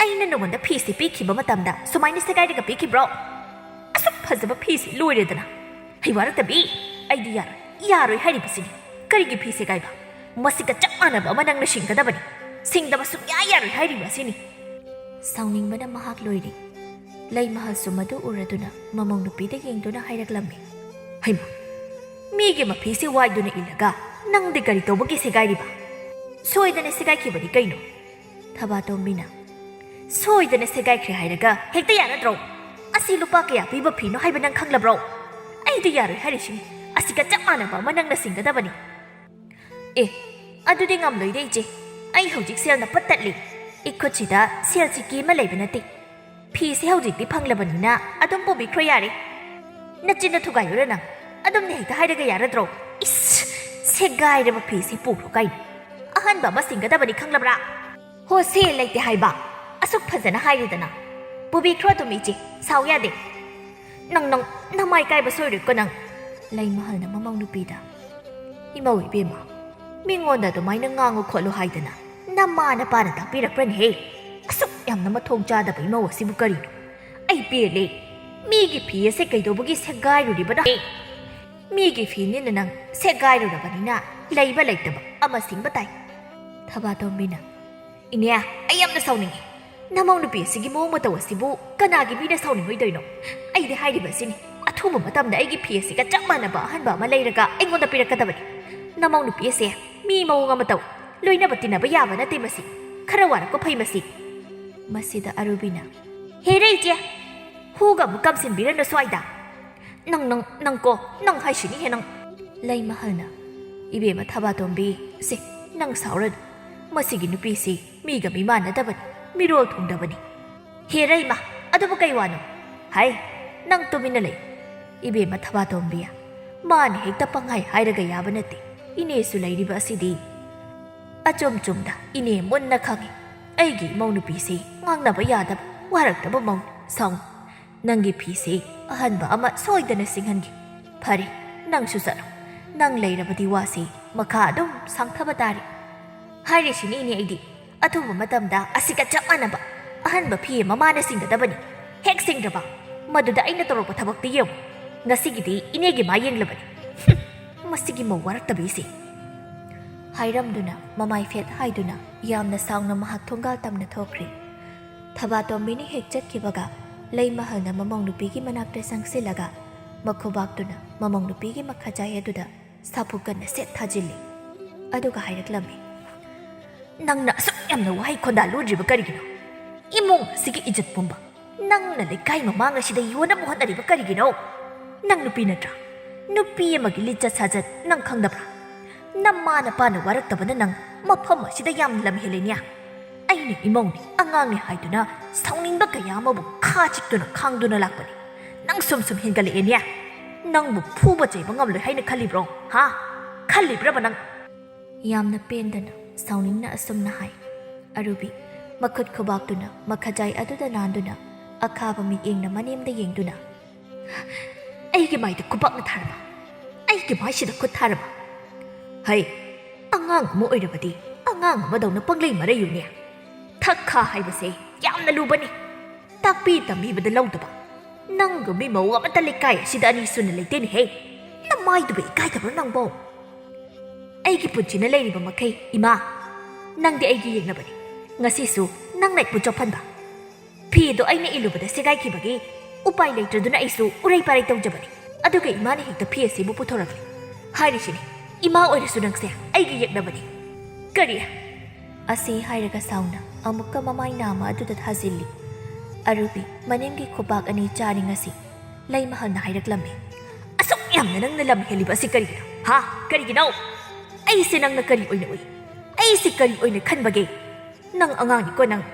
ꯑꯩꯅ ꯅꯉꯣꯟꯗ ꯐꯤꯁꯤ ꯄꯤꯈꯤꯕ ꯃꯇꯝꯗ ꯁꯨꯃꯥꯏꯅ ꯁꯦꯒꯥꯏꯔꯒ ꯄꯤꯈꯤꯕ꯭ꯔꯣ? ꯑꯁꯨꯛ ꯐꯖꯕ ꯐꯤꯁꯤ ꯂꯣꯏꯔꯦꯗꯅ꯫ ꯍꯩ ꯋꯥꯔꯛꯇꯕꯤ, ꯑꯩꯗꯤ ꯌꯥꯔꯣꯏ, ꯌꯥꯔꯣꯏ ꯍꯥꯏꯔꯤꯕꯁꯤꯅꯤ꯫ ꯀꯔꯤꯒꯤ ꯐꯤ ꯁꯦꯒꯥꯏꯕ? ꯃꯁꯤꯒ ꯆꯞ ꯃꯥꯟꯅꯕ ꯑꯃ ꯅꯪꯅ ꯁꯤꯡꯒꯗꯕꯅꯤ꯫ ꯁꯤꯡꯗꯕ ꯁꯨꯡꯌꯥ ꯌꯥꯔꯣꯏ ꯍꯥꯏꯔꯤꯕ ꯑꯁꯤꯅꯤ꯫ ꯁꯥꯎꯅꯤꯡꯕꯅ ꯃꯍꯥꯛ ꯂꯣꯏꯔꯦ꯫ ꯂꯩꯃꯍꯜꯁꯨ ꯃꯗꯨ ꯎꯔꯗꯨꯅ ꯃꯃꯧ ꯅꯨꯄꯤꯗ ꯌꯦꯡꯗꯨꯅ ꯍꯥꯏꯔꯛꯂꯝꯃꯤ, "ꯍꯩꯃꯥ, ꯃꯤꯒꯤ ꯃꯐꯤꯁꯤ ꯋꯥꯏꯗꯨꯅ ꯏꯜꯂꯒ ꯅꯪꯗꯤ ꯀꯔꯤ ꯇꯧꯕꯒꯤ ꯁꯦꯒꯥꯏꯔꯤꯕ? ꯁꯣꯏꯗꯅ ꯁꯦꯒꯥꯏꯈꯤꯕꯅꯤ ꯀꯩꯅꯣ?" ꯊꯕꯥꯇꯣꯝꯕꯤꯅ, "ꯁꯣꯏꯗꯅ ꯁꯦꯒꯥꯏꯈ꯭ꯔꯦ ꯍꯥꯏꯔꯒ ꯍꯦꯛꯇ ꯌꯥꯔꯗ꯭ꯔꯣ? ꯑꯁꯤ ꯂꯨꯄꯥ ꯀꯌꯥ ꯄꯤꯕ ꯐꯤꯅꯣ ꯍꯥꯏꯕ ꯅꯪ ꯈꯪꯂꯕ꯭ꯔꯣ? ꯑꯩꯗꯤ ꯌꯥꯔꯣꯏ ꯍꯥꯏꯔꯤꯁꯤꯅꯤ꯫ ꯑꯁꯤꯒ ꯆꯞ ꯃꯥꯟꯅꯕ ꯑꯃ ꯅꯪꯅ ꯁꯤꯡꯒꯗꯕꯅꯤ꯫" "ꯑꯦ, ꯑꯗꯨꯗꯤ ꯉꯝꯂꯣꯏꯗ ꯏꯆꯦ꯫ ꯑꯩ ꯍꯧꯖꯤꯛ ꯁꯦꯜꯅ ꯄꯠ ꯇꯠꯂꯤ꯫ ꯏꯈꯨꯠꯁꯤꯗ ꯁꯦꯜ ꯁꯤꯀꯤ ꯑꯃ ꯂꯩꯕ ꯅꯠꯇꯦ꯫ ꯐꯤꯁꯦ ꯍꯧꯖꯤꯛꯇꯤ ꯐꯪꯂꯕꯅꯤꯅ ꯑꯗꯨꯝ ꯄꯨꯕꯤꯈ꯭ꯔꯣ ꯌꯥꯔꯦ꯫ ꯅꯆꯤꯟꯗꯣ ꯊꯨꯒꯥꯏꯌꯨꯔ ꯅꯪ? ꯑꯗꯨꯝꯅ ꯍꯦꯛꯇ ꯍꯥꯏꯔꯒ ꯌꯥꯔꯗ꯭ꯔꯣ? ꯏꯁ, ꯁꯦꯒꯥꯏꯔꯕ ꯐꯤꯁꯤ ꯄꯨꯈ꯭ꯔꯣ ꯀꯥꯏꯅ꯫ ꯑꯍꯟꯕ ꯑꯃ ꯁꯤꯡꯒꯗꯕꯅꯤ ꯈꯪꯂꯕ꯭ꯔꯥ?" "ꯍꯣ, ꯁꯦꯜ ꯂꯩꯇꯦ ꯍꯥꯏꯕ꯫ ꯑꯁꯨꯛ ꯐꯖꯅ ꯍꯥꯏꯔꯦꯗꯅ꯫ ꯄꯨꯕꯤꯈ꯭ꯔꯣ ꯑꯗꯨꯝ ꯏꯆꯦ, ꯁꯥꯎ ꯌꯥꯗꯦ꯫ ꯅꯪ, ꯅꯪ, ꯅꯃꯥꯏ ꯀꯥꯏꯕ ꯁꯣꯏꯔꯣꯏꯀꯣ ꯅꯪ꯫" ꯂꯩꯃꯍꯜꯅ ꯃꯃꯧ ꯅꯨꯄꯤꯗ, "ꯏꯃꯧ ꯏꯕꯦꯝꯃ, ꯃꯤꯉꯣꯟꯗ ꯑꯗꯨꯃꯥꯏꯅ ꯉꯥꯡꯉꯨ ꯈꯣꯠꯂꯨ ꯍꯥꯏꯗꯅ ꯅꯃꯥ ꯅꯄꯥꯅ ꯇꯥꯛꯄꯤꯔꯛꯄ꯭ꯔꯅꯦꯍꯦ? ꯑꯁꯨꯛ ꯌꯥꯝꯅ ꯃꯊꯣꯡ ꯆꯥꯗꯕ ꯏꯃꯧ ꯑꯁꯤꯕꯨ ꯀꯔꯤꯅꯣ? ꯑꯩ ꯄꯦꯜꯂꯦ꯫ ꯃꯤꯒꯤ ꯐꯤ ꯑꯁꯦ ꯀꯩꯗꯧꯕꯒꯤ ꯁꯦꯒꯥꯏꯔꯨꯔꯤꯕꯅꯣ? ꯃꯤꯒꯤ ꯐꯤꯅꯤꯅ ꯅꯪ ꯁꯦꯒꯥꯏꯔꯨꯔꯕꯅꯤꯅ ꯂꯩꯕ ꯂꯩꯇꯕ ꯑꯃ ꯁꯤꯡꯕ ꯇꯥꯏ꯫" ꯊꯕꯥꯇꯣꯝꯕꯤꯅ, "ꯏꯅꯦ, ꯑꯩ ꯌꯥꯝꯅ ꯁꯥꯎꯅꯤꯡꯉꯤ꯫ ꯅꯃꯧ ꯅꯨꯄꯤ ꯑꯁꯤꯒꯤ ꯃꯑꯣꯡ ꯃꯇꯧ ꯑꯁꯤꯕꯨ ꯀꯅꯥꯒꯤ ꯃꯤꯅ ꯁꯥꯎꯅꯤꯡꯉꯣꯏꯗꯣꯏꯅꯣ? ꯑꯩꯗꯤ ꯍꯥꯏꯔꯤꯕ ꯑꯁꯤꯅꯤ, ꯑꯊꯨꯕ ꯃꯇꯝꯗ ꯑꯩꯒꯤ ꯐꯤ ꯑꯁꯤꯒ ꯆꯞ ꯃꯥꯟꯅꯕ ꯑꯍꯟꯕ ꯑꯃ ꯂꯩꯔꯒ ꯑꯩꯉꯣꯟꯗ ꯄꯤꯔꯛꯀꯗꯕꯅꯤ꯫ ꯅꯃꯧ ꯅꯨꯄꯤ ꯑꯁꯦ ꯃꯤ ꯃꯑꯣꯡ ꯑꯃ ꯇꯧ꯫ ꯂꯣꯏꯅꯕ ꯇꯤꯟꯅꯕ ꯌꯥꯕ ꯅꯠꯇꯦ ꯃꯁꯤ꯫ ꯈꯔ ꯋꯥꯔꯛꯄ ꯐꯩ ꯃꯁꯤ꯫" ꯃꯁꯤꯗ ꯑꯔꯨꯕꯤꯅ, "ꯍꯦꯔꯦ ꯏꯆꯦ, ꯍꯨꯒ ꯑꯃꯨꯛ ꯀꯥꯝꯁꯤꯟꯕꯤꯔꯅꯨ ꯁ꯭ꯋꯥꯏꯗ꯫ ꯅꯪ, ꯅꯪ, ꯅꯪ ꯀꯣ, ꯅꯪ ꯍꯥꯏꯁꯤꯅꯤꯍꯦ ꯅꯪ꯫" ꯂꯩꯃꯍꯜꯅ, "ꯏꯕꯦꯝꯃ ꯊꯕꯥꯇꯣꯝꯕꯤ, ꯁꯦ, ꯅꯪ ꯁꯥꯎꯔꯅꯨ꯫ ꯃꯁꯤꯒꯤ ꯅꯨꯄꯤꯁꯤ ꯃꯤꯒ ꯃꯤ ꯃꯥꯟꯅꯗꯕꯅꯤ, ꯃꯤꯔꯣꯜ ꯊꯨꯡꯗꯕꯅꯤ꯫" "ꯍꯦ ꯔꯩꯃ, ꯑꯗꯨꯕꯨ ꯀꯩ ꯋꯥꯅꯣ? ꯍꯥꯏ, ꯅꯪ ꯇꯨꯃꯤꯟꯅ ꯂꯩ꯫" "ꯏꯕꯦꯝꯃ ꯊꯕꯥꯇꯣꯝꯕꯤ, ꯃꯥꯅ ꯍꯦꯛꯇ ꯄꯪꯍꯥꯏ ꯍꯥꯏꯔꯒ ꯌꯥꯕ ꯅꯠꯇꯦ꯫ ꯏꯅꯦꯁꯨ ꯂꯩꯔꯤꯕ ꯑꯁꯤꯗꯤ꯫ ꯑꯆꯨꯝ ꯆꯨꯝꯗ ꯏꯅꯦ ꯃꯨꯟꯅ ꯈꯪꯉꯤ꯫ ꯑꯩꯒꯤ ꯏꯃꯧ ꯅꯨꯄꯤꯁꯤ ꯉꯥꯡꯅꯕ ꯌꯥꯗꯕ, ꯋꯥꯔꯛꯇꯕ ꯃꯧꯅꯤ꯫ ꯁꯥꯎꯅꯨ꯫ ꯅꯪꯒꯤ ꯐꯤꯁꯤ ꯑꯍꯟꯕ ꯑꯃ ꯁꯣꯏꯗꯅ ꯁꯤꯡꯍꯟꯒꯦ꯫ ꯐꯔꯦ, ꯅꯪꯁꯨ ꯆꯠꯂꯣ꯫ ꯅꯪ ꯂꯩꯔꯕꯗꯤ ꯋꯥꯁꯤ ꯃꯈꯥ ꯑꯗꯨꯝ ꯁꯥꯡꯊꯕ ꯇꯥꯔꯦ꯫ ꯍꯥꯏꯔꯤꯁꯤꯅꯤ ꯏꯅꯦ ꯑꯩꯗꯤ, ꯑꯊꯨꯕ ꯃꯇꯝꯗ ꯑꯁꯤꯒ ꯆꯞ ꯃꯥꯟꯅꯕ ꯑꯍꯟꯕ ꯐꯤ ꯑꯃ ꯃꯥꯅ ꯁꯤꯡꯒꯗꯕꯅꯤ꯫ ꯍꯦꯛ ꯁꯤꯡꯗ꯭ꯔꯕ, ꯃꯗꯨꯗ ꯑꯩꯅ ꯇꯧꯔꯛꯄ ꯊꯕꯛꯇꯤ ꯌꯦꯡꯉꯨ꯫ ꯉꯁꯤꯒꯤꯗꯤ ꯏꯅꯦꯒꯤ ꯃꯥ ꯌꯦꯡꯂꯕꯅꯤ꯫ ꯍꯨꯝ, ꯃꯁꯤꯒꯤ ꯃꯧ ꯋꯥꯔꯛꯇꯕꯤꯁꯤ꯫" ꯍꯥꯏꯔꯝꯗꯨꯅ ꯃꯃꯥꯏ ꯐꯦꯠ ꯍꯥꯏꯗꯨꯅ ꯌꯥꯝꯅ ꯁꯥꯎꯅ ꯃꯍꯥꯛ ꯊꯣꯡꯒꯥꯜ ꯇꯝꯅ ꯊꯣꯛꯈ꯭ꯔꯦ꯫ ꯊꯕꯥꯇꯣꯝꯕꯤꯅ ꯍꯦꯛ ꯆꯠꯈꯤꯕꯒ ꯂꯩꯃꯍꯜꯅ ꯃꯃꯧ ꯅꯨꯄꯤꯒꯤ ꯃꯅꯥꯛꯇ ꯆꯪꯁꯤꯜꯂꯒ ꯃꯈꯨꯕꯥꯛꯇꯨꯅ ꯃꯃꯧ ꯅꯨꯄꯤꯒꯤ ꯃꯈꯥꯖꯥꯏ ꯑꯗꯨꯗ ꯁꯥꯐꯨ ꯀꯟꯅ ꯁꯦꯠ ꯊꯥꯖꯤꯜꯂꯤ꯫ ꯑꯗꯨꯒ ꯍꯥꯏꯔꯛꯂꯝꯃꯤ, "ꯅꯪꯅ ꯑꯁꯨꯛ ꯌꯥꯝꯅ ꯋꯥꯍꯩ ꯈꯣꯟꯗꯥ ꯂꯣꯟꯗ꯭ꯔꯤꯕ ꯀꯔꯤꯒꯤꯅꯣ? ꯏꯃꯨꯡ ꯑꯁꯤꯒꯤ ꯏꯖꯠ ꯄꯨꯝꯕ ꯅꯪꯅ ꯂꯩꯀꯥꯏ ꯃꯃꯥꯡ ꯑꯁꯤꯗ ꯌꯣꯟꯅꯕ ꯍꯣꯠꯅꯔꯤꯕ ꯀꯔꯤꯒꯤꯅꯣ? ꯅꯪ ꯅꯨꯄꯤ ꯅꯠꯇ꯭ꯔꯥ? ꯅꯨꯄꯤ ꯑꯃꯒꯤ ꯂꯤꯆꯠ ꯁꯥꯖꯠ ꯅꯪ ꯈꯪꯗꯕ꯭ꯔꯥ? ꯅꯃꯥ ꯅꯄꯥꯅ ꯋꯥꯔꯛꯇꯕꯅ ꯅꯪ ꯃꯐꯝ ꯑꯁꯤꯗ ꯌꯥꯝ ꯂꯝ ꯍꯦꯜꯂꯦꯅꯦ꯫ ꯑꯩꯅ ꯏꯃꯧꯅꯤ, ꯑꯉꯥꯡꯅꯤ ꯍꯥꯏꯗꯨꯅ ꯁꯥꯎꯅꯤꯡꯕ ꯀꯌꯥ ꯑꯃꯕꯨ ꯈꯥ ꯆꯤꯛꯇꯨꯅ ꯈꯥꯡꯗꯨꯅ ꯂꯥꯛꯄꯅꯤ꯫ ꯅꯪ ꯁꯨꯝ ꯁꯨꯝ ꯍꯦꯟꯒꯠꯂꯛꯑꯦꯅꯦ꯫ ꯅꯪꯕꯨ ꯐꯨꯕ ꯆꯩꯕ ꯉꯝꯂꯣꯏ ꯍꯥꯏꯅ ꯈꯜꯂꯤꯕ꯭ꯔꯣ? ꯍꯥ? ꯈꯜꯂꯤꯕ꯭ꯔꯕ ꯅꯪ?" ꯌꯥꯝꯅ ꯄꯦꯟꯗꯅ ꯁꯥꯎꯅꯤꯡꯅ ꯑꯁꯨꯝꯅ ꯍꯥꯏ꯫ ꯑꯔꯨꯕꯤ ꯃꯈꯨꯠ ꯈꯨꯕꯥꯛꯇꯨꯅ ꯃꯈꯖꯥꯏ ꯑꯗꯨꯗ ꯅꯥꯟꯗꯨꯅ ꯑꯈꯥꯕ ꯃꯤꯠꯌꯦꯡꯅ ꯃꯅꯦꯝꯗ ꯌꯦꯡꯗꯨꯅ, "ꯑꯩꯒꯤ ꯃꯥꯏꯗ ꯈꯨꯕꯥꯛꯅ ꯊꯥꯔꯕ? ꯑꯩꯒꯤ ꯃꯥꯏꯁꯤꯗ ꯈꯨꯠ ꯊꯥꯔꯕ? ꯍꯩ, ꯑꯉꯥꯡ ꯑꯃ ꯑꯣꯏꯔꯕꯗꯤ ꯑꯉꯥꯡ ꯑꯃꯗꯧꯅ ꯄꯪꯂꯩ ꯃꯔꯩꯌꯨꯅꯦ꯫ ꯊꯛ ꯈꯥ ꯍꯥꯏꯕꯁꯦ ꯌꯥꯝꯅ ꯂꯨꯕꯅꯤ꯫ ꯇꯥꯛꯄꯤ ꯇꯝꯕꯤꯕꯗ ꯂꯧꯗꯕ ꯅꯪꯒꯨꯝꯕꯤ ꯃꯧ ꯑꯃꯠꯇ ꯂꯩꯀꯥꯏ ꯑꯁꯤꯗ ꯑꯅꯤ ꯁꯨꯅ ꯂꯩꯇꯦꯅꯦꯍꯦ꯫ ꯅꯃꯥꯏꯗꯨꯕꯨ ꯏꯀꯥꯏꯗꯕ꯭ꯔꯣ ꯅꯪꯕꯣ? ꯑꯩꯒꯤ ꯄꯨꯟꯁꯤꯅ ꯂꯩꯔꯤꯕ ꯃꯈꯩ, ꯏꯃꯥ, ꯅꯪꯗꯤ ꯑꯩꯒꯤ ꯌꯦꯛꯅꯕꯅꯤ꯫ ꯉꯁꯤꯁꯨ ꯅꯪꯅ ꯑꯩꯕꯨ ꯆꯣꯞꯍꯟꯕ꯫ ꯐꯤꯗꯣ ꯑꯩꯅ ꯏꯜꯂꯨꯕꯗ ꯁꯦꯒꯥꯏꯈꯤꯕꯒꯤ ꯎꯄꯥꯏ ꯂꯩꯇ꯭ꯔꯗꯨꯅ ꯑꯩꯁꯨ ꯎꯔꯩ ꯄꯥꯔꯩ ꯇꯧꯖꯕꯅꯤ꯫ ꯑꯗꯨꯒ ꯏꯃꯥꯅ ꯍꯦꯛꯇ ꯐꯤ ꯑꯁꯤꯕꯨ ꯄꯨꯊꯣꯔꯛꯂꯤ꯫ ꯍꯥꯏꯔꯤꯁꯤꯅꯤ, ꯏꯃꯥ ꯑꯣꯏꯔꯁꯨ ꯅꯪꯁꯦ ꯑꯩꯒꯤ ꯌꯦꯛꯅꯕꯅꯤ꯫ ꯀꯔꯤ?" ꯑꯁꯤ ꯍꯥꯏꯔꯒ ꯁꯥꯎꯅ ꯑꯃꯨꯛꯀ ꯃꯃꯥꯏ ꯅꯥꯝꯃ ꯑꯗꯨꯗ ꯊꯥꯖꯤꯜꯂꯤ꯫ ꯑꯔꯨꯕꯤ ꯃꯅꯤꯡꯒꯤ ꯈꯨꯕꯥꯛ ꯑꯅꯤ ꯆꯥꯔꯤ ꯉꯁꯤ꯫ ꯂꯩꯃꯍꯜꯅ ꯍꯥꯏꯔꯛꯂꯝꯃꯤ, "ꯑꯁꯨꯛ ꯌꯥꯝꯅ ꯅꯪꯅ ꯂꯝ ꯍꯦꯜꯂꯤꯕ ꯑꯁꯤ ꯀꯔꯤꯒꯤꯅꯣ? ꯍꯥ? ꯀꯔꯤꯒꯤꯅꯣ? ꯑꯩꯁꯦ ꯅꯪꯅ ꯀꯔꯤ ꯑꯣꯏꯅ ꯎꯏ? ꯑꯩꯁꯦ ꯀꯔꯤ ꯑꯣꯏꯅ ꯈꯟꯕꯒꯦ? ꯅꯪ ꯑꯉꯥꯡꯅꯤꯀꯣ ꯅꯪ꯫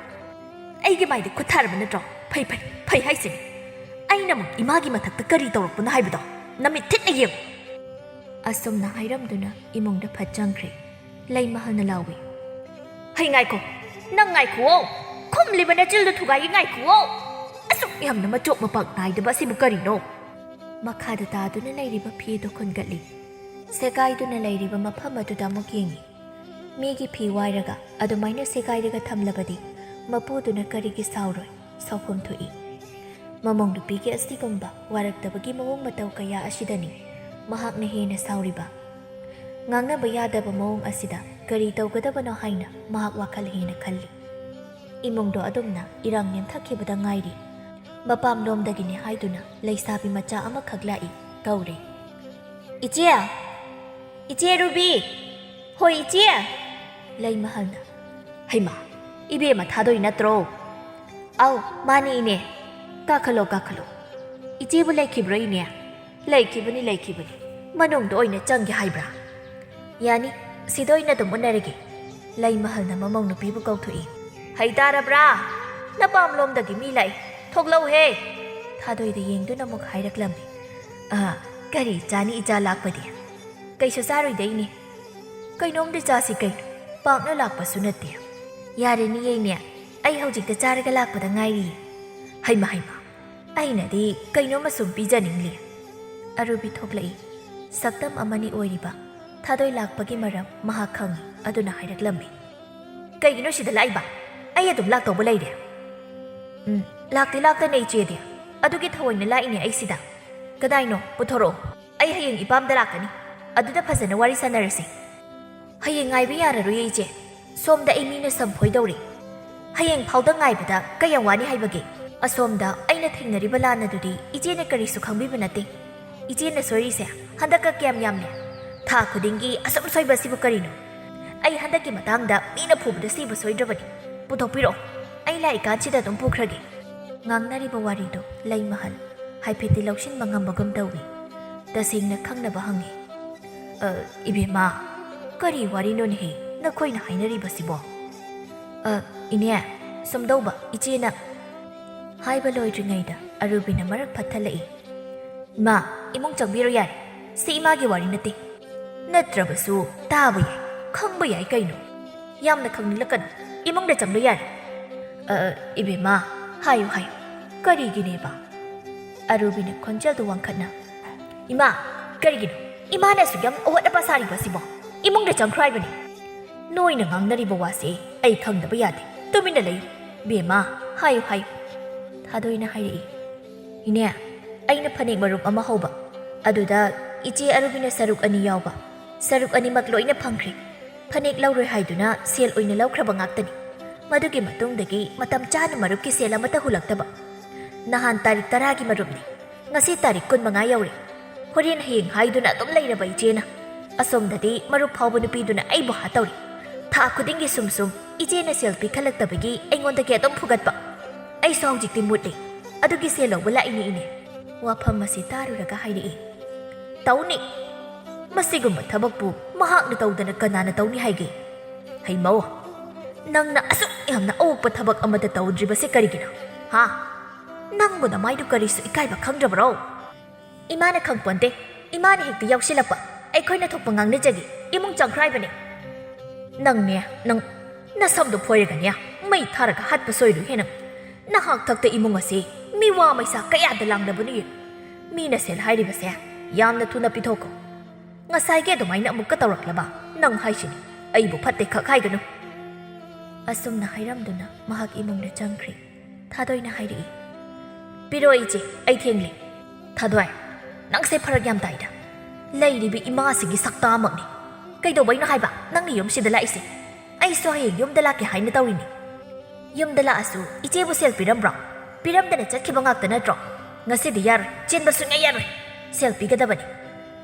ꯑꯩꯒꯤ ꯃꯥꯏꯗ ꯈꯨꯠ ꯊꯥꯔꯕ ꯅꯠꯇ꯭ꯔꯣ? ꯐꯩ, ꯐꯩ, ꯐꯩ ꯍꯥꯏꯁꯤꯅꯤ꯫ ꯑꯩꯅ ꯑꯃꯨꯛ ꯏꯃꯥꯒꯤ ꯃꯊꯛꯇ ꯀꯔꯤ ꯇꯧꯔꯛꯄꯅꯣ ꯍꯥꯏꯕꯗꯣ ꯅꯃꯤꯠ ꯊꯤꯠꯅ ꯌꯦꯡꯉꯨ꯫" ꯑꯁꯨꯝꯅ ꯍꯥꯏꯔꯝꯗꯨꯅ ꯏꯃꯨꯡꯗ ꯐꯠ ꯆꯪꯈ꯭ꯔꯦ꯫ ꯂꯩꯃꯍꯜꯅ ꯂꯥꯎꯏ, "ꯍꯩ, ꯉꯥꯏꯈꯣ, ꯅꯪ ꯉꯥꯏꯈꯨꯑꯣ꯫ ꯈꯨꯝꯂꯤꯕ ꯅꯆꯤꯜꯗꯨ ꯊꯨꯒꯥꯏꯒꯦ, ꯉꯥꯏꯈꯨꯑꯣ꯫ ꯑꯁꯨꯛ ꯌꯥꯝꯅ ꯃꯆꯣꯞ ꯃꯄꯥꯛ ꯅꯥꯏꯗꯕ ꯑꯁꯤꯕꯨ ꯀꯔꯤꯅꯣ?" ꯃꯈꯥꯗ ꯇꯥꯗꯨꯅ ꯂꯩꯔꯤꯕ ꯐꯤꯗꯨ ꯈꯨꯟꯒꯠꯂꯤ꯫ ꯁꯦꯒꯥꯏꯗꯨꯅ ꯂꯩꯔꯤꯕ ꯃꯐꯝ ꯑꯗꯨꯗ ꯑꯃꯨꯛ ꯌꯦꯡꯉꯤ꯫ ꯃꯤꯒꯤ ꯐꯤ ꯋꯥꯏꯔꯒ ꯑꯗꯨꯃꯥꯏꯅ ꯁꯦꯒꯥꯏꯔꯒ ꯊꯝꯂꯕꯗꯤ ꯃꯄꯨꯗꯨꯅ ꯀꯔꯤꯒꯤ ꯁꯥꯎꯔꯣꯏ? ꯁꯥꯎꯐꯝ ꯊꯣꯛꯏ꯫ ꯃꯃꯧ ꯅꯨꯄꯤꯒꯤ ꯑꯁꯤꯒꯨꯝꯕ ꯋꯥꯔꯛꯇꯕꯒꯤ ꯃꯑꯣꯡ ꯃꯇꯧ ꯀꯌꯥ ꯑꯁꯤꯗꯅꯤ ꯃꯍꯥꯛꯅ ꯍꯦꯟꯅ ꯁꯥꯎꯔꯤꯕ꯫ ꯉꯥꯡꯅꯕ ꯌꯥꯗꯕ ꯃꯑꯣꯡ ꯑꯁꯤꯗ ꯀꯔꯤ ꯇꯧꯒꯗꯕꯅꯣ ꯍꯥꯏꯅ ꯃꯍꯥꯛ ꯋꯥꯈꯜ ꯍꯦꯟꯅ ꯈꯜꯂꯤ꯫ ꯏꯃꯨꯡꯗꯣ ꯑꯗꯨꯝꯅ ꯏꯔꯥꯡ ꯅꯦꯝꯊꯈꯤꯕꯗ ꯉꯥꯏꯔꯤ꯫ ꯃꯄꯥꯝꯂꯣꯝꯗꯒꯤꯅꯤ ꯍꯥꯏꯗꯨꯅ ꯂꯩꯁꯥꯕꯤ ꯃꯆꯥ ꯑꯃꯈꯛ ꯂꯥꯛꯏ, ꯀꯧꯔꯦ꯫ "ꯏꯆꯦ! ꯏꯆꯦ ꯔꯨꯕꯤ! ꯍꯣꯏ, ꯏꯆꯦ!" ꯂꯩꯃꯍꯜꯅ, "ꯍꯩꯃꯥ, ꯏꯕꯦꯝꯃ ꯊꯥꯗꯣꯏ ꯅꯠꯇ꯭ꯔꯣ?" "ꯑꯧ, ꯃꯥꯅꯤ, ꯏꯅꯦ꯫ ꯀꯥꯈꯠꯂꯣ, ꯀꯥꯈꯠꯂꯣ꯫ ꯏꯆꯦꯕꯨ ꯂꯩꯈꯤꯕ꯭ꯔꯣ, ꯏꯅꯦ?" "ꯂꯩꯈꯤꯕꯅꯤ, ꯂꯩꯈꯤꯕꯅꯤ꯫ ꯃꯅꯨꯡꯗ ꯑꯣꯏꯅ ꯆꯪꯒꯦ ꯍꯥꯏꯕ꯭ꯔꯥ?" "ꯌꯥꯅꯤ, ꯁꯤꯗ ꯑꯣꯏꯅ ꯑꯗꯨꯝ ꯎꯅꯔꯒꯦ꯫" ꯂꯩꯃꯍꯜꯅ ꯃꯃꯧ ꯅꯨꯄꯤꯕꯨ ꯀꯧꯊꯣꯛꯏ꯫ "ꯍꯩ ꯇꯥꯔꯕ꯭ꯔꯥ? ꯅꯄꯥꯝꯂꯣꯝꯗꯒꯤ ꯃꯤ ꯂꯥꯛꯏ꯫ ꯊꯣꯛꯂꯛꯎꯍꯦ!" ꯊꯥꯗꯣꯏꯗ ꯌꯦꯡꯗꯨꯅ ꯑꯃꯨꯛ ꯍꯥꯏꯔꯛꯂꯝꯃꯤ꯫ "ꯑ, ꯀꯔꯤ ꯆꯥꯅꯤ ꯏꯆꯥ ꯂꯥꯛꯄꯗꯤ?" "ꯀꯩꯁꯨ ꯆꯥꯔꯣꯏꯗ, ꯏꯅꯦ꯫ ꯀꯩꯅꯣꯝꯗꯤ ꯆꯥꯁꯤ ꯀꯩꯅꯣ, ꯄꯥꯛꯅ ꯂꯥꯛꯄꯁꯨ ꯅꯠꯇꯦ꯫" "ꯌꯥꯔꯦꯅꯦ, ꯏꯅꯦ, ꯑꯩ ꯍꯧꯖꯤꯛꯇ ꯆꯥꯔꯒ ꯂꯥꯛꯄꯗ ꯉꯥꯏꯔꯤꯌꯦ꯫" "ꯍꯩꯃ, ꯍꯩꯃ, ꯑꯩꯅꯗꯤ ꯀꯩꯅꯣꯝꯃ ꯁꯨꯝ ꯄꯤꯖꯅꯤꯡꯂꯤ꯫" ꯑꯔꯨꯕꯤ ꯊꯣꯛꯂꯛꯏ꯫ ꯁꯛꯇꯝ ꯑꯃꯅꯤ ꯑꯣꯏꯔꯤꯕ ꯊꯥꯗꯣꯏ ꯂꯥꯛꯄꯒꯤ ꯃꯔꯝ ꯃꯍꯥꯛ ꯈꯪꯏ, ꯑꯗꯨꯅ ꯍꯥꯏꯔꯛꯂꯝꯃꯤ꯫ "ꯀꯩꯒꯤꯅꯣ ꯁꯤꯗ ꯂꯥꯛꯏꯕ? ꯑꯩ ꯑꯗꯨꯝ ꯂꯥꯛꯇꯧꯕ ꯂꯩꯔꯦ?" "ꯎꯝ, ꯂꯥꯛꯇꯤ ꯂꯥꯛꯇꯅꯦ ꯏꯆꯦꯗꯤ꯫ ꯑꯗꯨꯒꯤ ꯊꯑꯣꯏꯅ ꯂꯥꯛꯏꯅꯦ ꯑꯩ ꯁꯤꯗ꯫" "ꯀꯗꯥꯏꯅꯣ? ꯄꯨꯊꯣꯔꯛꯑꯣ꯫ ꯑꯩ ꯍꯌꯦꯡ ꯏꯄꯥꯝꯗ ꯂꯥꯛꯀꯅꯤ꯫ ꯑꯗꯨꯗ ꯐꯖꯅ ꯋꯥꯔꯤ ꯁꯥꯟꯅꯔꯁꯤ꯫" "ꯍꯌꯦꯡ ꯉꯥꯏꯕ ꯌꯥꯔꯔꯣꯏꯌꯦ ꯏꯆꯦ꯫ ꯁꯣꯝꯗ ꯑꯩ ꯃꯤꯅ ꯁꯝꯐꯣꯏꯗꯧꯔꯤ꯫ ꯍꯌꯦꯡ ꯐꯥꯎꯗ ꯉꯥꯏꯕꯗ ꯀꯌꯥꯝ ꯋꯥꯅꯤ ꯍꯥꯏꯕꯒꯦ? ꯑꯁꯣꯝꯗ ꯑꯩꯅ ꯊꯦꯡꯅꯔꯤꯕ ꯂꯥꯟ ꯑꯗꯨꯗꯤ ꯏꯆꯦꯅ ꯀꯔꯤꯁꯨ ꯈꯪꯕꯤꯕ ꯅꯠꯇꯦ꯫ ꯏꯆꯦꯅ ꯁꯣꯏꯔꯤꯁꯦ ꯍꯟꯗꯛꯀ ꯀꯌꯥꯝ ꯌꯥꯝꯂꯦ? ꯊꯥ ꯈꯨꯗꯤꯡꯒꯤ ꯑꯁꯨꯝ ꯁꯣꯏꯕꯁꯤꯕꯨ ꯀꯔꯤꯅꯣ? ꯑꯩ ꯍꯟꯗꯛꯀꯤ ꯃꯇꯥꯡꯗ ꯃꯤꯅ ꯐꯨꯕꯗ ꯁꯤꯕ ꯁꯣꯏꯗ꯭ꯔꯕꯅꯤ꯫ ꯄꯨꯊꯣꯛꯄꯤꯔꯛꯑꯣ꯫ ꯑꯩ ꯂꯥꯛꯏꯀꯥꯟꯁꯤꯗ ꯑꯗꯨꯝ ꯄꯨꯈ꯭ꯔꯒꯦ꯫" ꯉꯥꯡꯅꯔꯤꯕ ꯋꯥꯔꯤꯗꯨ ꯂꯩꯃꯍꯜ ꯍꯥꯏꯐꯦꯠꯇꯤ ꯂꯧꯁꯤꯟꯕ ꯉꯝꯕꯒꯨꯝ ꯇꯧꯏ꯫ ꯇꯁꯦꯡꯅ ꯈꯪꯅꯕ ꯍꯪꯉꯤ꯫ "ꯑ, ꯏꯕꯦꯝꯃ, ꯀꯔꯤ ꯋꯥꯔꯤꯅꯣꯅꯦꯍꯦ ꯅꯈꯣꯏꯅ ꯍꯥꯏꯅꯔꯤꯕꯁꯤꯕꯣ?" "ꯑ, ꯏꯅꯦ, ꯁꯨꯝꯗꯧꯕ, ꯏꯆꯦꯅ꯫" ꯍꯥꯏꯕ ꯂꯣꯏꯗ꯭ꯔꯤꯉꯩꯗ ꯑꯔꯨꯕꯤꯅ ꯃꯔꯛ ꯐꯠꯊꯜꯂꯛꯏ꯫ "ꯏꯃꯥ, ꯏꯃꯨꯡ ꯆꯪꯕꯤꯔꯣ ꯌꯥꯔꯦ꯫ ꯁꯤ ꯏꯃꯥꯒꯤ ꯋꯥꯔꯤ ꯅꯠꯇꯦ꯫ ꯅꯠꯇ꯭ꯔꯕꯁꯨ ꯇꯥꯕ ꯌꯥꯏ, ꯈꯪꯕ ꯌꯥꯏ ꯀꯩꯅꯣ꯫ ꯌꯥꯝꯅ ꯈꯪꯅꯤꯡꯂꯛꯀꯅꯨ꯫ ꯏꯃꯨꯡꯗ ꯆꯪꯂꯨ ꯌꯥꯔꯦ꯫" "ꯑ, ꯏꯕꯦꯝꯃ, ꯍꯥꯏꯌꯨ, ꯍꯥꯏꯌꯨ꯫ ꯀꯔꯤꯒꯤꯅꯦꯕ?" ꯑꯔꯨꯕꯤꯅ ꯈꯣꯟꯖꯦꯜꯗꯨ ꯋꯥꯡꯈꯠꯅ꯫ "ꯏꯃꯥ, ꯀꯔꯤꯒꯤꯅꯣ ꯏꯃꯥꯅ ꯑꯁꯨꯛ ꯌꯥꯝ ꯑꯋꯥꯠ ꯑꯄꯥ ꯁꯥꯔꯤꯕ ꯑꯁꯤꯕꯣ? ꯏꯃꯨꯡꯗ ꯆꯪꯈ꯭ꯔꯣ ꯍꯥꯏꯕꯅꯤ꯫" "ꯅꯣꯏꯅ ꯉꯥꯡꯅꯔꯤꯕ ꯋꯥꯁꯦ ꯑꯩ ꯈꯪꯗꯕ ꯌꯥꯗꯦ꯫ ꯇꯨꯃꯤꯟꯅ ꯂꯩꯌꯨ꯫ ꯕꯦꯝꯃ, ꯍꯥꯏꯌꯨ, ꯍꯥꯏꯌꯨ꯫" ꯊꯥꯗꯣꯏꯅ ꯍꯥꯏꯔꯛꯏ꯫ "ꯏꯅꯦ, ꯑꯩꯅ ꯐꯅꯦꯛ ꯃꯔꯨꯞ ꯑꯃ ꯍꯧꯕ, ꯑꯗꯨꯗ ꯏꯆꯦ ꯑꯔꯨꯕꯤꯅ ꯁꯔꯨꯛ ꯑꯅꯤ ꯌꯥꯎꯕ, ꯁꯔꯨꯛ ꯑꯅꯤꯃꯛ ꯂꯣꯏꯅ ꯐꯪꯈ꯭ꯔꯦ꯫ ꯐꯅꯦꯛ ꯂꯧꯔꯣꯏ ꯍꯥꯏꯗꯨꯅ ꯁꯦꯜ ꯑꯣꯏꯅ ꯂꯧꯈ꯭ꯔꯕ ꯉꯥꯛꯇꯅꯤ꯫ ꯃꯗꯨꯒꯤ ꯃꯇꯨꯡꯗꯒꯤ ꯃꯇꯝ ꯆꯥꯅ ꯃꯔꯨꯞꯀꯤ ꯁꯦꯜ ꯑꯃꯠꯇ ꯍꯨꯜꯂꯛꯇꯕ꯫ ꯅꯍꯥꯟ ꯇꯥꯔꯤꯛ ꯇꯔꯥꯒꯤ ꯃꯔꯨꯞꯅꯤ꯫ ꯉꯁꯤ ꯇꯥꯔꯤꯛ ꯀꯨꯟꯃꯉꯥ ꯌꯧꯔꯦ꯫ ꯍꯣꯔꯦꯟ ꯍꯌꯦꯡ ꯍꯥꯏꯗꯨꯅ ꯑꯗꯨꯝ ꯂꯩꯔꯕ ꯏꯆꯦꯅ꯫ ꯑꯁꯣꯝꯗꯗꯤ ꯃꯔꯨꯞ ꯐꯥꯎꯕ ꯅꯨꯄꯤꯗꯨꯅ ꯑꯩꯕꯨ ꯍꯥꯠꯇꯧꯔꯤ꯫ ꯊꯥ ꯈꯨꯗꯤꯡꯒꯤ ꯁꯨꯝ ꯁꯨꯝ ꯏꯆꯦꯅ ꯁꯦꯜ ꯄꯤꯈꯠꯂꯛꯇꯕꯒꯤ ꯑꯩꯉꯣꯟꯗꯒꯤ ꯑꯗꯨꯝ ꯐꯨꯒꯠꯄ꯫ ꯑꯩꯁꯨ ꯍꯧꯖꯤꯛꯇꯤ ꯃꯨꯠꯂꯤ꯫ ꯑꯗꯨꯒꯤ ꯁꯦꯜ ꯂꯧꯕ ꯂꯥꯛꯏꯅꯦ ꯏꯅꯦ꯫ ꯋꯥꯐꯝ ꯑꯁꯤ ꯇꯥꯔꯨꯔꯒ ꯍꯥꯏꯔꯛꯏ, "ꯇꯧꯅꯤ꯫ ꯃꯁꯤꯒꯨꯝꯕ ꯊꯕꯛꯄꯨ ꯃꯍꯥꯛꯅ ꯇꯧꯗꯅ ꯀꯅꯥꯅ ꯇꯧꯅꯤ ꯍꯥꯏꯒꯦ? ꯍꯩꯃꯧ, ꯅꯪꯅ ꯑꯁꯨꯛ ꯌꯥꯝꯅ ꯑꯋꯛꯄ ꯊꯕꯛ ꯑꯃꯠꯇ ꯇꯧꯗ꯭ꯔꯤꯕꯁꯦ ꯀꯔꯤꯒꯤꯅꯣ? ꯍꯥ? ꯅꯪꯕꯨ ꯅꯃꯥꯏꯗꯨ ꯀꯔꯤꯁꯨ ꯏꯀꯥꯏꯕ ꯈꯪꯗ꯭ꯔꯕ꯭ꯔꯣ?" "ꯏꯃꯥꯅ ꯈꯪꯄꯣꯟꯇꯦ꯫ ꯏꯃꯥꯅ ꯍꯦꯛꯇ ꯌꯥꯎꯁꯤꯜꯂꯛꯄ꯫ ꯑꯩꯈꯣꯏꯅ ꯊꯣꯛꯄ ꯉꯥꯡꯅꯖꯒꯦ꯫ ꯏꯃꯨꯡ ꯆꯪꯈ꯭ꯔꯥꯏꯕꯅꯦ꯫" "ꯅꯪꯅꯦ, ꯅꯪ ꯅꯁꯝꯗꯣ ꯐꯣꯏꯔꯒꯅꯦ, ꯃꯩ ꯊꯥꯔꯒ ꯍꯥꯠꯄ ꯁꯣꯏꯔꯣꯏꯍꯦ ꯅꯪ꯫ ꯅꯍꯥꯛ ꯊꯛꯇ ꯏꯃꯨꯡ ꯑꯁꯤ ꯃꯤꯋꯥ ꯃꯩꯁꯥ ꯀꯌꯥꯗ ꯂꯥꯡꯅꯕꯅꯣ ꯌꯦꯡꯉꯨ꯫ ꯃꯤꯅ ꯁꯦꯜ ꯍꯥꯏꯔꯤꯕꯁꯦ ꯌꯥꯝꯅ ꯊꯨꯅ ꯄꯤꯊꯣꯛꯈꯣ꯫ ꯉꯁꯥꯏꯒꯤ ꯑꯗꯨꯃꯥꯏꯅ ꯑꯃꯨꯛꯀ ꯇꯧꯔꯛꯂꯕ? ꯅꯪ ꯍꯥꯏꯁꯤꯅꯤ, ꯑꯩꯕꯨ ꯐꯠꯇꯦ ꯈꯛ ꯍꯥꯏꯒꯅꯨ꯫" ꯑꯁꯨꯝꯅ ꯍꯥꯏꯔꯝꯗꯨꯅ ꯃꯍꯥꯛ ꯏꯃꯨꯡꯗ ꯆꯪꯈ꯭ꯔꯦ꯫ ꯊꯥꯗꯣꯏꯅ ꯍꯥꯏꯔꯛꯏ, "ꯄꯤꯔꯣ ꯏꯆꯦ, ꯑꯩ ꯊꯦꯡꯂꯦ꯫" "ꯊꯥꯗꯣꯏ, ꯅꯪꯁꯦ ꯐꯔꯛ ꯌꯥꯝ ꯇꯥꯏꯗ꯫ ꯂꯩꯔꯤꯕ ꯏꯃꯥꯁꯤꯒꯤ ꯁꯛꯇꯥꯃꯛꯅꯤ꯫ ꯀꯩꯗꯧꯕꯩꯅꯣ ꯍꯥꯏꯕ ꯅꯪꯅ ꯌꯨꯝꯁꯤꯗ ꯂꯥꯛꯏꯁꯦ? ꯑꯩꯁꯨ ꯍꯌꯦꯡ ꯌꯨꯝꯗ ꯂꯥꯛꯀꯦ ꯍꯥꯏꯅ ꯇꯧꯔꯤꯅꯤ꯫" "ꯌꯨꯝꯗ ꯂꯥꯛꯑꯁꯨ ꯏꯆꯦꯕꯨ ꯁꯦꯜ ꯄꯤꯔꯝꯕ꯭ꯔꯣ? ꯄꯤꯔꯝꯗꯅ ꯆꯠꯈꯤꯕ ꯉꯥꯛꯇ ꯅꯠꯇ꯭ꯔꯣ? ꯉꯁꯤꯗꯤ ꯌꯥꯔꯣꯏ, ꯆꯦꯟꯕ ꯁꯨꯡꯌꯥ ꯌꯥꯔꯣꯏ꯫ ꯁꯦꯜ ꯄꯤꯒꯗꯕꯅꯤ꯫"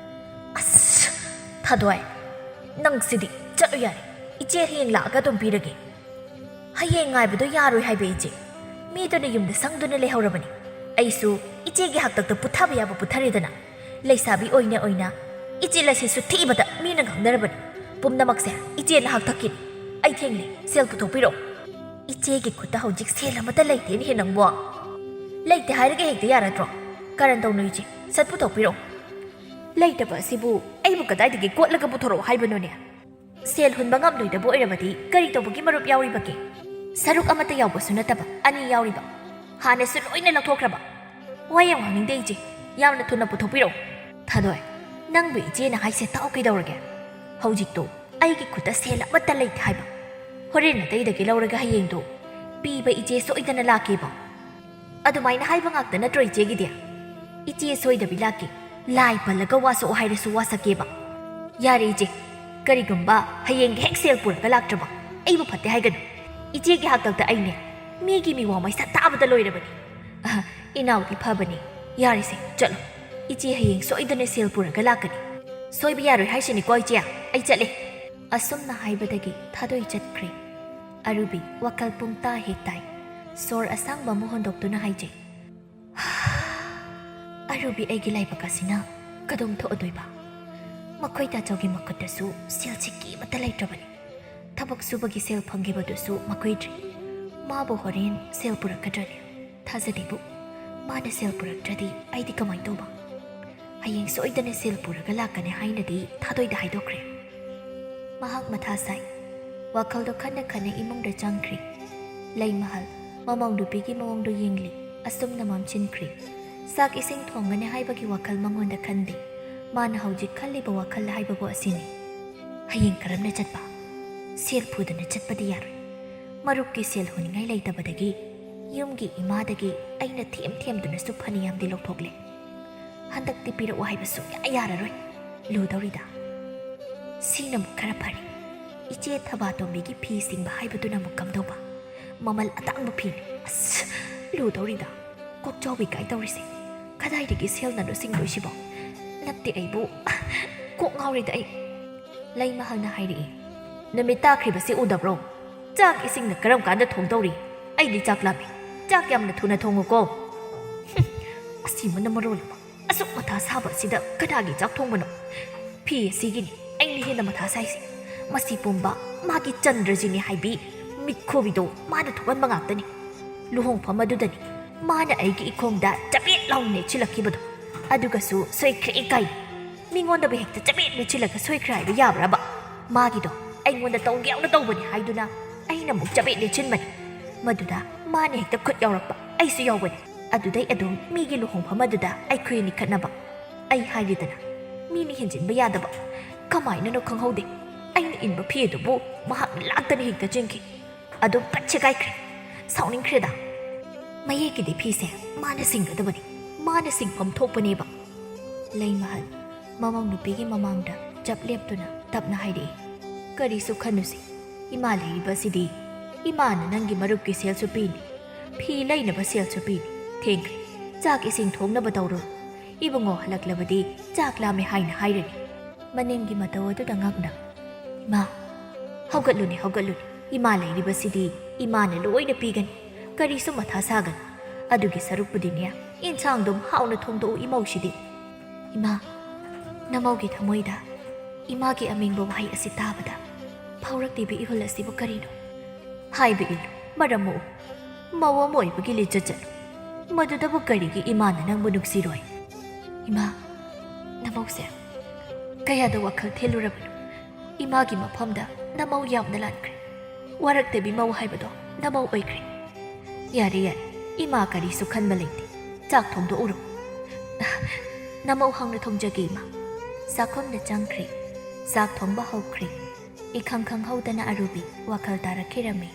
"ꯑꯁ, ꯊꯥꯗꯣꯏ, ꯅꯪꯁꯤꯗꯤ꯫ ꯆꯠꯂꯨ ꯌꯥꯔꯦ, ꯏꯆꯦ ꯍꯌꯦꯡ ꯂꯥꯛꯑꯒ ꯑꯗꯨꯝ ꯄꯤꯔꯒꯦ꯫" "ꯍꯌꯦꯡ ꯉꯥꯏꯕꯗꯣ ꯌꯥꯔꯣꯏ ꯍꯥꯏꯕ ꯏꯆꯦ꯫ ꯃꯤꯗꯨꯅ ꯌꯨꯝꯗ ꯁꯪꯗꯨꯅ ꯂꯩꯍꯧꯔꯕꯅꯤ꯫ ꯑꯩꯁꯨ ꯏꯆꯦꯒꯤ ꯍꯥꯛꯇꯛꯇ ꯄꯨꯊꯕ ꯌꯥꯕ ꯄꯨꯊꯔꯦꯗꯅ꯫ ꯂꯩꯁꯥꯕꯤ ꯑꯣꯏꯅ ꯑꯣꯏꯅ ꯏꯆꯦ ꯂꯁꯤꯁꯨ ꯊꯤꯕꯗ ꯃꯤꯅ ꯉꯥꯡꯅꯔꯕꯅꯤ꯫ ꯄꯨꯝꯅꯃꯛꯁꯦ ꯏꯆꯦꯅ ꯍꯥꯛꯊꯛꯀꯤꯅꯤ꯫ ꯑꯩ ꯊꯦꯡꯂꯦ, ꯁꯦꯜ ꯄꯨꯊꯣꯛꯄꯤꯔꯛꯑꯣ꯫" "ꯏꯆꯦꯒꯤ ꯈꯨꯠꯇ ꯍꯧꯖꯤꯛ ꯁꯦꯜ ꯑꯃꯠꯇ ꯂꯩꯇꯦꯅꯦꯍꯦ ꯅꯪꯕꯣ꯫" "ꯂꯩꯇꯦ ꯍꯥꯏꯔꯒ ꯍꯦꯛꯇ ꯌꯥꯔꯗ꯭ꯔꯣ? ꯀꯔꯟ ꯇꯧꯅꯨ ꯏꯆꯦ, ꯁꯠ ꯄꯨꯊꯣꯛꯄꯤꯔꯛꯑꯣ꯫" "ꯂꯩꯇꯕ ꯑꯁꯤꯕꯨ ꯑꯩꯕꯨ ꯀꯗꯥꯏꯗꯒꯤ ꯀꯣꯠꯂꯒ ꯄꯨꯊꯣꯔꯛꯑꯣ ꯍꯥꯏꯕꯅꯣꯅꯦ? ꯁꯦꯜ ꯍꯨꯟꯕ ꯉꯝꯂꯣꯏꯗꯕ ꯑꯣꯏꯔꯕꯗꯤ ꯀꯔꯤ ꯇꯧꯕꯒꯤ ꯃꯔꯨꯞ ꯌꯥꯎꯔꯤꯕꯒꯦ? ꯁꯔꯨꯛ ꯑꯃꯠꯇ ꯌꯥꯎꯕꯁꯨ ꯅꯠꯇꯕ ꯑꯅꯤ ꯌꯥꯎꯔꯤꯕ꯫ ꯍꯥꯟꯅꯁꯨ ꯂꯣꯏꯅ ꯂꯧꯊꯣꯛꯈ꯭ꯔꯕ꯫ ꯋꯥ ꯌꯥꯝ ꯉꯥꯡꯅꯤꯡꯗꯦ ꯏꯆꯦ꯫ ꯌꯥꯝꯅ ꯊꯨꯅ ꯄꯨꯊꯣꯛꯄꯤꯔꯛꯑꯣ꯫" "ꯊꯥꯗꯣꯏ, ꯅꯪꯕꯨ ꯏꯆꯦꯅ ꯍꯥꯏꯁꯦ ꯇꯥꯎ ꯀꯩꯗꯧꯔꯒꯦ? ꯍꯧꯖꯤꯛꯇꯣ ꯑꯩꯒꯤ ꯈꯨꯠꯇ ꯁꯦꯜ ꯑꯃꯠꯇ ꯂꯩꯇꯦ ꯍꯥꯏꯕ꯫ ꯍꯣꯔꯦꯟ ꯑꯇꯩꯗꯒꯤ ꯂꯧꯔꯒ ꯍꯌꯦꯡꯗꯣ ꯄꯤꯕ ꯏꯆꯦ ꯁꯣꯏꯗꯅ ꯂꯥꯛꯀꯦꯕ꯫" "ꯑꯗꯨꯃꯥꯏꯅ ꯍꯥꯏꯕ ꯉꯥꯛꯇ ꯅꯠꯇ꯭ꯔꯣ ꯏꯆꯦꯒꯤꯗꯤ?" "ꯏꯆꯦ ꯁꯣꯏꯗꯕꯤ ꯂꯥꯛꯀꯦ꯫ ꯂꯥꯏ ꯄꯜꯂꯒ ꯋꯥ ꯁꯣꯛꯑꯣ ꯍꯥꯏꯔꯁꯨ ꯋꯥ ꯁꯛꯀꯦꯕ꯫" ꯌꯥꯔꯦ ꯏꯆꯦ, ꯀꯔꯤꯒꯨꯝꯕ ꯍꯌꯦꯡꯒꯤ ꯍꯦꯛ ꯁꯦꯜ ꯄꯨꯔꯒ ꯂꯥꯛꯇ꯭ꯔꯕ ꯑꯩꯕꯨ ꯐꯠꯇꯦ ꯍꯥꯏꯒꯅꯨ꯫ ꯏꯆꯦꯒꯤ ꯍꯥꯛꯇꯛꯇ ꯑꯩꯅꯦ ꯃꯤꯒꯤ ꯃꯤꯋꯥ ꯃꯩꯁꯥ ꯇꯥꯕꯗ ꯂꯣꯏꯔꯕꯅꯤ꯫ ꯑꯍ, ꯏꯅꯥꯎꯗꯤ ꯐꯕꯅꯤ꯫ ꯌꯥꯔꯦꯁꯦ, ꯆꯠꯂꯣ꯫ ꯏꯆꯦ ꯍꯌꯦꯡ ꯁꯣꯏꯗꯅ ꯁꯦꯜ ꯄꯨꯔꯒ ꯂꯥꯛꯀꯅꯤ꯫ ꯁꯣꯏꯕ ꯌꯥꯔꯣꯏ ꯍꯥꯏꯁꯤꯅꯤꯀꯣ ꯏꯆꯦ, ꯑꯩ ꯆꯠꯂꯦ꯫ ꯑꯁꯨꯝꯅ ꯍꯥꯏꯕꯗꯒꯤ ꯊꯥꯗꯣꯏ ꯆꯠꯈ꯭ꯔꯦ꯫ ꯑꯔꯨꯕꯤ ꯋꯥꯈꯜ ꯄꯨꯡꯇꯥ ꯍꯦꯛ ꯇꯥꯏ꯫ ꯁꯣꯔ ꯑꯁꯥꯡꯕ ꯑꯃ ꯍꯣꯟꯗꯣꯛꯇꯨꯅ ꯍꯥꯏꯖꯩ, "ꯑꯔꯨꯕꯤ, ꯑꯩꯒꯤ ꯂꯥꯏꯕꯛ ꯑꯁꯤꯅ ꯀꯗꯣꯝ ꯊꯣꯛꯑꯗꯣꯏꯕ? ꯃꯈꯣꯏ ꯇꯥꯆꯧꯒꯤ ꯃꯈꯨꯠꯇꯁꯨ ꯁꯦꯜ ꯁꯤꯀꯤ ꯑꯃꯠꯇ ꯂꯩꯇ꯭ꯔꯕꯅꯤ꯫ ꯊꯕꯛ ꯁꯨꯕꯒꯤ ꯁꯦꯜ ꯐꯪꯈꯤꯕꯗꯨꯁꯨ ꯃꯈꯨꯏꯗ꯭ꯔꯤ꯫ ꯃꯥꯕꯨ ꯍꯣꯔꯦꯟ ꯁꯦꯜ ꯄꯨꯔꯛꯀꯗ꯭ꯔꯅꯦ? ꯊꯥꯖꯗꯦꯕꯨ꯫ ꯃꯥꯅ ꯁꯦꯜ ꯄꯨꯔꯛꯇ꯭ꯔꯗꯤ ꯑꯩꯗꯤ ꯀꯃꯥꯏ ꯇꯧꯕ? ꯍꯌꯦꯡ ꯁꯣꯏꯗꯅ ꯁꯦꯜ ꯄꯨꯔꯒ ꯂꯥꯛꯀꯅꯤ ꯍꯥꯏꯅꯗꯤ ꯊꯥꯗꯣꯏꯗ ꯍꯥꯏꯗꯣꯛꯈ꯭ꯔꯦ꯫" ꯃꯍꯥꯛ ꯃꯊꯥ ꯁꯥꯏ꯫ ꯋꯥꯈꯜꯗꯣ ꯈꯟꯅ ꯈꯟꯅ ꯏꯃꯨꯡꯗ ꯆꯪꯈ꯭ꯔꯦ꯫ ꯂꯩꯃꯍꯜ ꯃꯃꯧ ꯅꯨꯄꯤꯒꯤ ꯃꯑꯣꯡꯗꯣ ꯌꯦꯡꯂꯤ꯫ ꯑꯁꯨꯝꯅ ꯃꯝꯁꯤꯟꯈ꯭ꯔꯦ꯫ ꯆꯥꯛ ꯏꯁꯤꯡ ꯊꯣꯡꯒꯅꯤ ꯍꯥꯏꯕꯒꯤ ꯋꯥꯈꯜ ꯃꯉꯣꯟꯗ ꯈꯟꯗꯦ꯫ ꯃꯥꯅ ꯍꯧꯖꯤꯛ ꯈꯜꯂꯤꯕ ꯋꯥꯈꯜ ꯍꯥꯏꯕꯕꯨ ꯑꯁꯤꯅꯤ꯫ ꯍꯌꯦꯡ ꯀꯔꯝꯅ ꯆꯠꯄ? ꯁꯦꯜ ꯄꯨꯗꯅ ꯆꯠꯄꯗꯤ ꯌꯥꯔꯣꯏ꯫ ꯃꯔꯨꯞꯀꯤ ꯁꯦꯜ ꯍꯨꯟꯅꯤꯡꯉꯥꯏ ꯂꯩꯇꯕꯗꯒꯤ ꯌꯨꯝꯒꯤ ꯏꯃꯥꯗꯒꯤ ꯑꯩꯅ ꯊꯦꯝ ꯊꯦꯝꯗꯨꯅꯁꯨ ꯐꯅꯌꯥꯝꯗꯤ ꯂꯧꯊꯣꯛꯂꯦ꯫ ꯍꯟꯗꯛꯇꯤ ꯄꯤꯔꯛꯑꯣ ꯍꯥꯏꯕ ꯁꯨꯡꯌꯥ ꯌꯥꯔꯔꯣꯏ꯫ ꯂꯨꯗꯧꯔꯤꯗ꯫ ꯁꯤꯅ ꯑꯃꯨꯛ ꯈꯔ ꯐꯔꯦ꯫ ꯏꯆꯦ ꯊꯕꯥꯇꯣꯝꯕꯤꯒꯤ ꯐꯤ ꯁꯤꯡꯕ ꯍꯥꯏꯕꯗꯨꯅ ꯑꯃꯨꯛ ꯀꯝꯗꯧꯕ? ꯃꯃꯜ ꯑꯇꯥꯡꯕ ꯐꯤꯅꯤ꯫ ꯑꯁ, ꯂꯨꯗꯧꯔꯤꯗ꯫ ꯀꯣꯛ ꯆꯥꯎꯕꯤ ꯀꯥꯏ ꯇꯧꯔꯤꯁꯦ? ꯀꯗꯥꯏꯗꯒꯤ ꯁꯦꯜꯅꯅꯣ ꯁꯤꯡꯗꯣꯏꯁꯤꯕꯣ? ꯅꯠꯇꯦ ꯑꯩꯕꯨ꯫ ꯀꯣꯛ ꯉꯥꯎꯔꯤꯗ ꯑꯩ꯫ ꯂꯩꯃꯍꯜꯅ ꯍꯥꯏꯔꯛꯏ, "ꯅꯨꯃꯤꯠ ꯇꯥꯈ꯭ꯔꯤꯕꯁꯤ ꯎꯗꯕ꯭ꯔꯣ? ꯆꯥꯛ ꯏꯁꯤꯡꯅ ꯀꯔꯝ ꯀꯥꯟꯗ ꯊꯣꯡꯗꯧꯔꯤ? ꯑꯩꯗꯤ ꯆꯥꯛ ꯂꯥꯝꯃꯤ꯫ ꯆꯥꯛ ꯌꯥꯝꯅ ꯊꯨꯅ ꯊꯣꯡꯉꯨꯀꯣ꯫" "ꯍꯨꯝ, ꯑꯁꯤꯃꯅ ꯃꯔꯣꯜ ꯑꯃ꯫ ꯑꯁꯨꯛ ꯃꯊꯥ ꯁꯥꯕ ꯑꯁꯤꯗ ꯀꯅꯥꯒꯤ ꯆꯥꯛ ꯊꯣꯡꯕꯅꯣ? ꯐꯤ ꯑꯁꯤꯒꯤꯅꯤ ꯑꯩꯅ ꯍꯦꯟꯅ ꯃꯊꯥ ꯁꯥꯏꯁꯦ꯫ ꯃꯁꯤ ꯄꯨꯝꯕ ꯃꯥꯒꯤ ꯆꯟꯗ꯭ꯔꯖꯤꯅꯤ ꯍꯥꯏꯕꯤ ꯃꯤꯠꯈꯣꯕꯤꯗꯣ ꯃꯥꯅ ꯊꯣꯛꯍꯟꯕ ꯉꯥꯛꯇꯅꯤ꯫ ꯂꯨꯍꯣꯡꯐꯝ ꯑꯗꯨꯗꯅꯤ ꯃꯥꯅ ꯑꯩꯒꯤ ꯏꯈꯣꯡꯗ ꯆꯕꯦꯠ ꯂꯥꯎꯅ ꯅꯦꯠꯁꯤꯜꯂꯛꯈꯤꯕꯗꯣ꯫ ꯑꯗꯨꯒꯁꯨ ꯁꯣꯏꯈ꯭ꯔꯦ ꯀꯥꯏꯅ꯫ ꯃꯤꯉꯣꯟꯗꯕꯨ ꯍꯦꯛꯇ ꯆꯕꯦꯠ ꯅꯦꯠꯁꯤꯜꯂꯒ ꯁꯣꯏꯈ꯭ꯔꯦ ꯍꯥꯏꯕ ꯌꯥꯕ꯭ꯔꯕ? ꯃꯥꯒꯤꯗꯣ ꯑꯩꯉꯣꯟꯗ ꯇꯧꯒꯦ ꯌꯥꯎꯅ ꯇꯧꯕꯅꯤ ꯍꯥꯏꯗꯨꯅ ꯑꯩꯅ ꯑꯃꯨꯛ ꯆꯕꯦꯠ ꯅꯦꯠꯁꯤꯟꯕꯅꯤ꯫ ꯃꯗꯨꯗ ꯃꯥꯅ ꯍꯦꯛꯇ ꯈꯨꯠ ꯌꯥꯎꯔꯛꯄ, ꯑꯩꯁꯨ ꯌꯥꯎꯕꯅꯤ꯫ ꯑꯗꯨꯗꯩ ꯑꯗꯨꯝ ꯃꯤꯒꯤ ꯂꯨꯍꯣꯡꯐꯝ ꯑꯗꯨꯗ ꯑꯩꯈꯣꯏ ꯑꯅꯤ ꯈꯠꯅꯕ꯫ ꯑꯩ ꯍꯥꯏꯔꯤꯗꯅ, ꯃꯤꯅ ꯍꯦꯟꯖꯤꯟꯕ ꯌꯥꯗꯕ꯫ ꯀꯃꯥꯏꯅꯅꯣ ꯈꯪꯍꯧꯗꯦ, ꯑꯩꯅ ꯏꯟꯕ ꯐꯤ ꯑꯗꯨꯕꯨ ꯃꯍꯥꯛꯅ ꯂꯥꯛꯇꯅ ꯍꯦꯛꯇ ꯆꯤꯡꯈꯤ꯫ ꯑꯗꯨꯝ ꯄꯠ ꯁꯦꯒꯥꯏꯈ꯭ꯔꯦ꯫ ꯁꯥꯎꯅꯤꯡꯈ꯭ꯔꯦꯗ꯫ ꯃꯌꯦꯛꯀꯤꯗꯤ ꯐꯤꯁꯦ ꯃꯥꯅ ꯁꯤꯡꯒꯗꯕꯅꯤ, ꯃꯥꯅ ꯁꯤꯡꯐꯝ ꯊꯣꯛꯄꯅꯦꯕ꯫ ꯂꯩꯃꯍꯜ ꯃꯃꯧ ꯅꯨꯄꯤꯒꯤ ꯃꯃꯥꯡꯗ ꯆꯞ ꯂꯦꯞꯇꯨꯅ ꯇꯞꯅ ꯍꯥꯏꯔꯛꯏ, "ꯀꯔꯤꯁꯨ ꯈꯟꯅꯨꯁꯤ, ꯏꯃꯥ ꯂꯩꯔꯤꯕꯁꯤꯗꯤ ꯏꯃꯥꯅ ꯅꯪꯒꯤ ꯃꯔꯨꯞꯀꯤ ꯁꯦꯜꯁꯨ ꯄꯤꯅꯤ, ꯐꯤ ꯂꯩꯅꯕ ꯁꯦꯜꯁꯨ ꯄꯤꯅꯤ꯫ ꯊꯦꯡꯈ꯭ꯔꯦ, ꯆꯥꯛ ꯏꯁꯤꯡ ꯊꯣꯡꯅꯕ ꯇꯧꯔꯨ꯫ ꯏꯕꯨꯡꯉꯣ ꯍꯜꯂꯛꯂꯕꯗꯤ ꯆꯥꯛ ꯂꯥꯝꯃꯦ ꯍꯥꯏꯅ ꯍꯥꯏꯔꯅꯤ꯫" ꯃꯅꯤꯡꯒꯤ ꯃꯇꯧ ꯑꯗꯨꯗ ꯉꯛꯅ, "ꯏꯃꯥ, ꯍꯧꯒꯠꯂꯨꯅꯦ, ꯍꯧꯒꯠꯂꯨꯅꯦ꯫ ꯏꯃꯥ ꯂꯩꯔꯤꯕꯁꯤꯗꯤ ꯏꯃꯥꯅ ꯂꯣꯏꯅ ꯄꯤꯒꯅꯤ꯫ ꯀꯔꯤꯁꯨ ꯃꯊꯥ ꯁꯥꯒꯅꯨ꯫ ꯑꯗꯨꯒꯤ ꯁꯔꯨꯛꯄꯨꯗꯤꯅꯦ, ꯏꯟꯁꯥꯡꯗꯨꯝ ꯍꯥꯎꯅ ꯊꯣꯡꯗꯣꯛꯎ ꯏꯃꯧꯁꯤꯗꯤ꯫" "ꯏꯃꯥ, ꯅꯃꯧꯒꯤ ꯊꯃꯣꯏꯗ ꯏꯃꯥꯒꯤ ꯑꯃꯤꯡꯕ ꯋꯥꯍꯩ ꯑꯁꯤ ꯇꯥꯕꯗ ꯐꯥꯎꯔꯛꯂꯤꯕ ꯏꯍꯨꯜ ꯑꯁꯤꯕꯨ ꯀꯔꯤꯅꯣ? ꯍꯥꯏꯕ ꯏꯜꯂꯨ, ꯃꯔꯝ ꯃꯣꯛꯎ꯫ ꯃꯧ ꯑꯃ ꯑꯣꯏꯕꯒꯤ ꯂꯤꯆꯠ ꯆꯠꯂꯨ꯫ ꯃꯗꯨꯗꯕꯨ ꯀꯔꯤꯒꯤ ꯏꯃꯥꯅ ꯅꯪꯕꯨ ꯅꯨꯡꯁꯤꯔꯣꯏ?" "ꯏꯃꯥ, ꯅꯃꯧꯁꯦ ꯀꯌꯥꯗ ꯋꯥꯈꯜ ꯊꯤꯜꯂꯨꯔꯕꯅꯣ? ꯏꯃꯥꯒꯤ ꯃꯐꯝꯗ ꯅꯃꯧ ꯌꯥꯝꯅ ꯂꯥꯟꯈ꯭ꯔꯦ꯫ ꯋꯥꯔꯛꯇꯕꯤ ꯃꯧ ꯍꯥꯏꯕꯗꯣ ꯅꯃꯧ ꯑꯣꯏꯈ꯭ꯔꯦ꯫" "ꯌꯥꯔꯦ, ꯌꯥꯔꯦ, ꯏꯃꯥ ꯀꯔꯤꯁꯨ ꯈꯟꯕ ꯂꯩꯇꯦ꯫ ꯆꯥꯛ ꯊꯣꯡꯗꯣꯛꯎꯔꯣ꯫" "ꯅꯃꯧ ꯍꯥꯎꯅ ꯊꯣꯡꯖꯒꯦ ꯏꯃꯥ꯫" ꯆꯥꯛꯈꯨꯝꯗ ꯆꯪꯈ꯭ꯔꯦ꯫ ꯆꯥꯛ ꯊꯣꯡꯕ ꯍꯧꯈ꯭ꯔꯦ꯫ ꯏꯈꯪ ꯈꯪꯍꯧꯗꯅ ꯑꯔꯨꯕꯤ ꯋꯥꯈꯜ ꯇꯥꯔꯛꯈꯤꯔꯝꯃꯤ꯫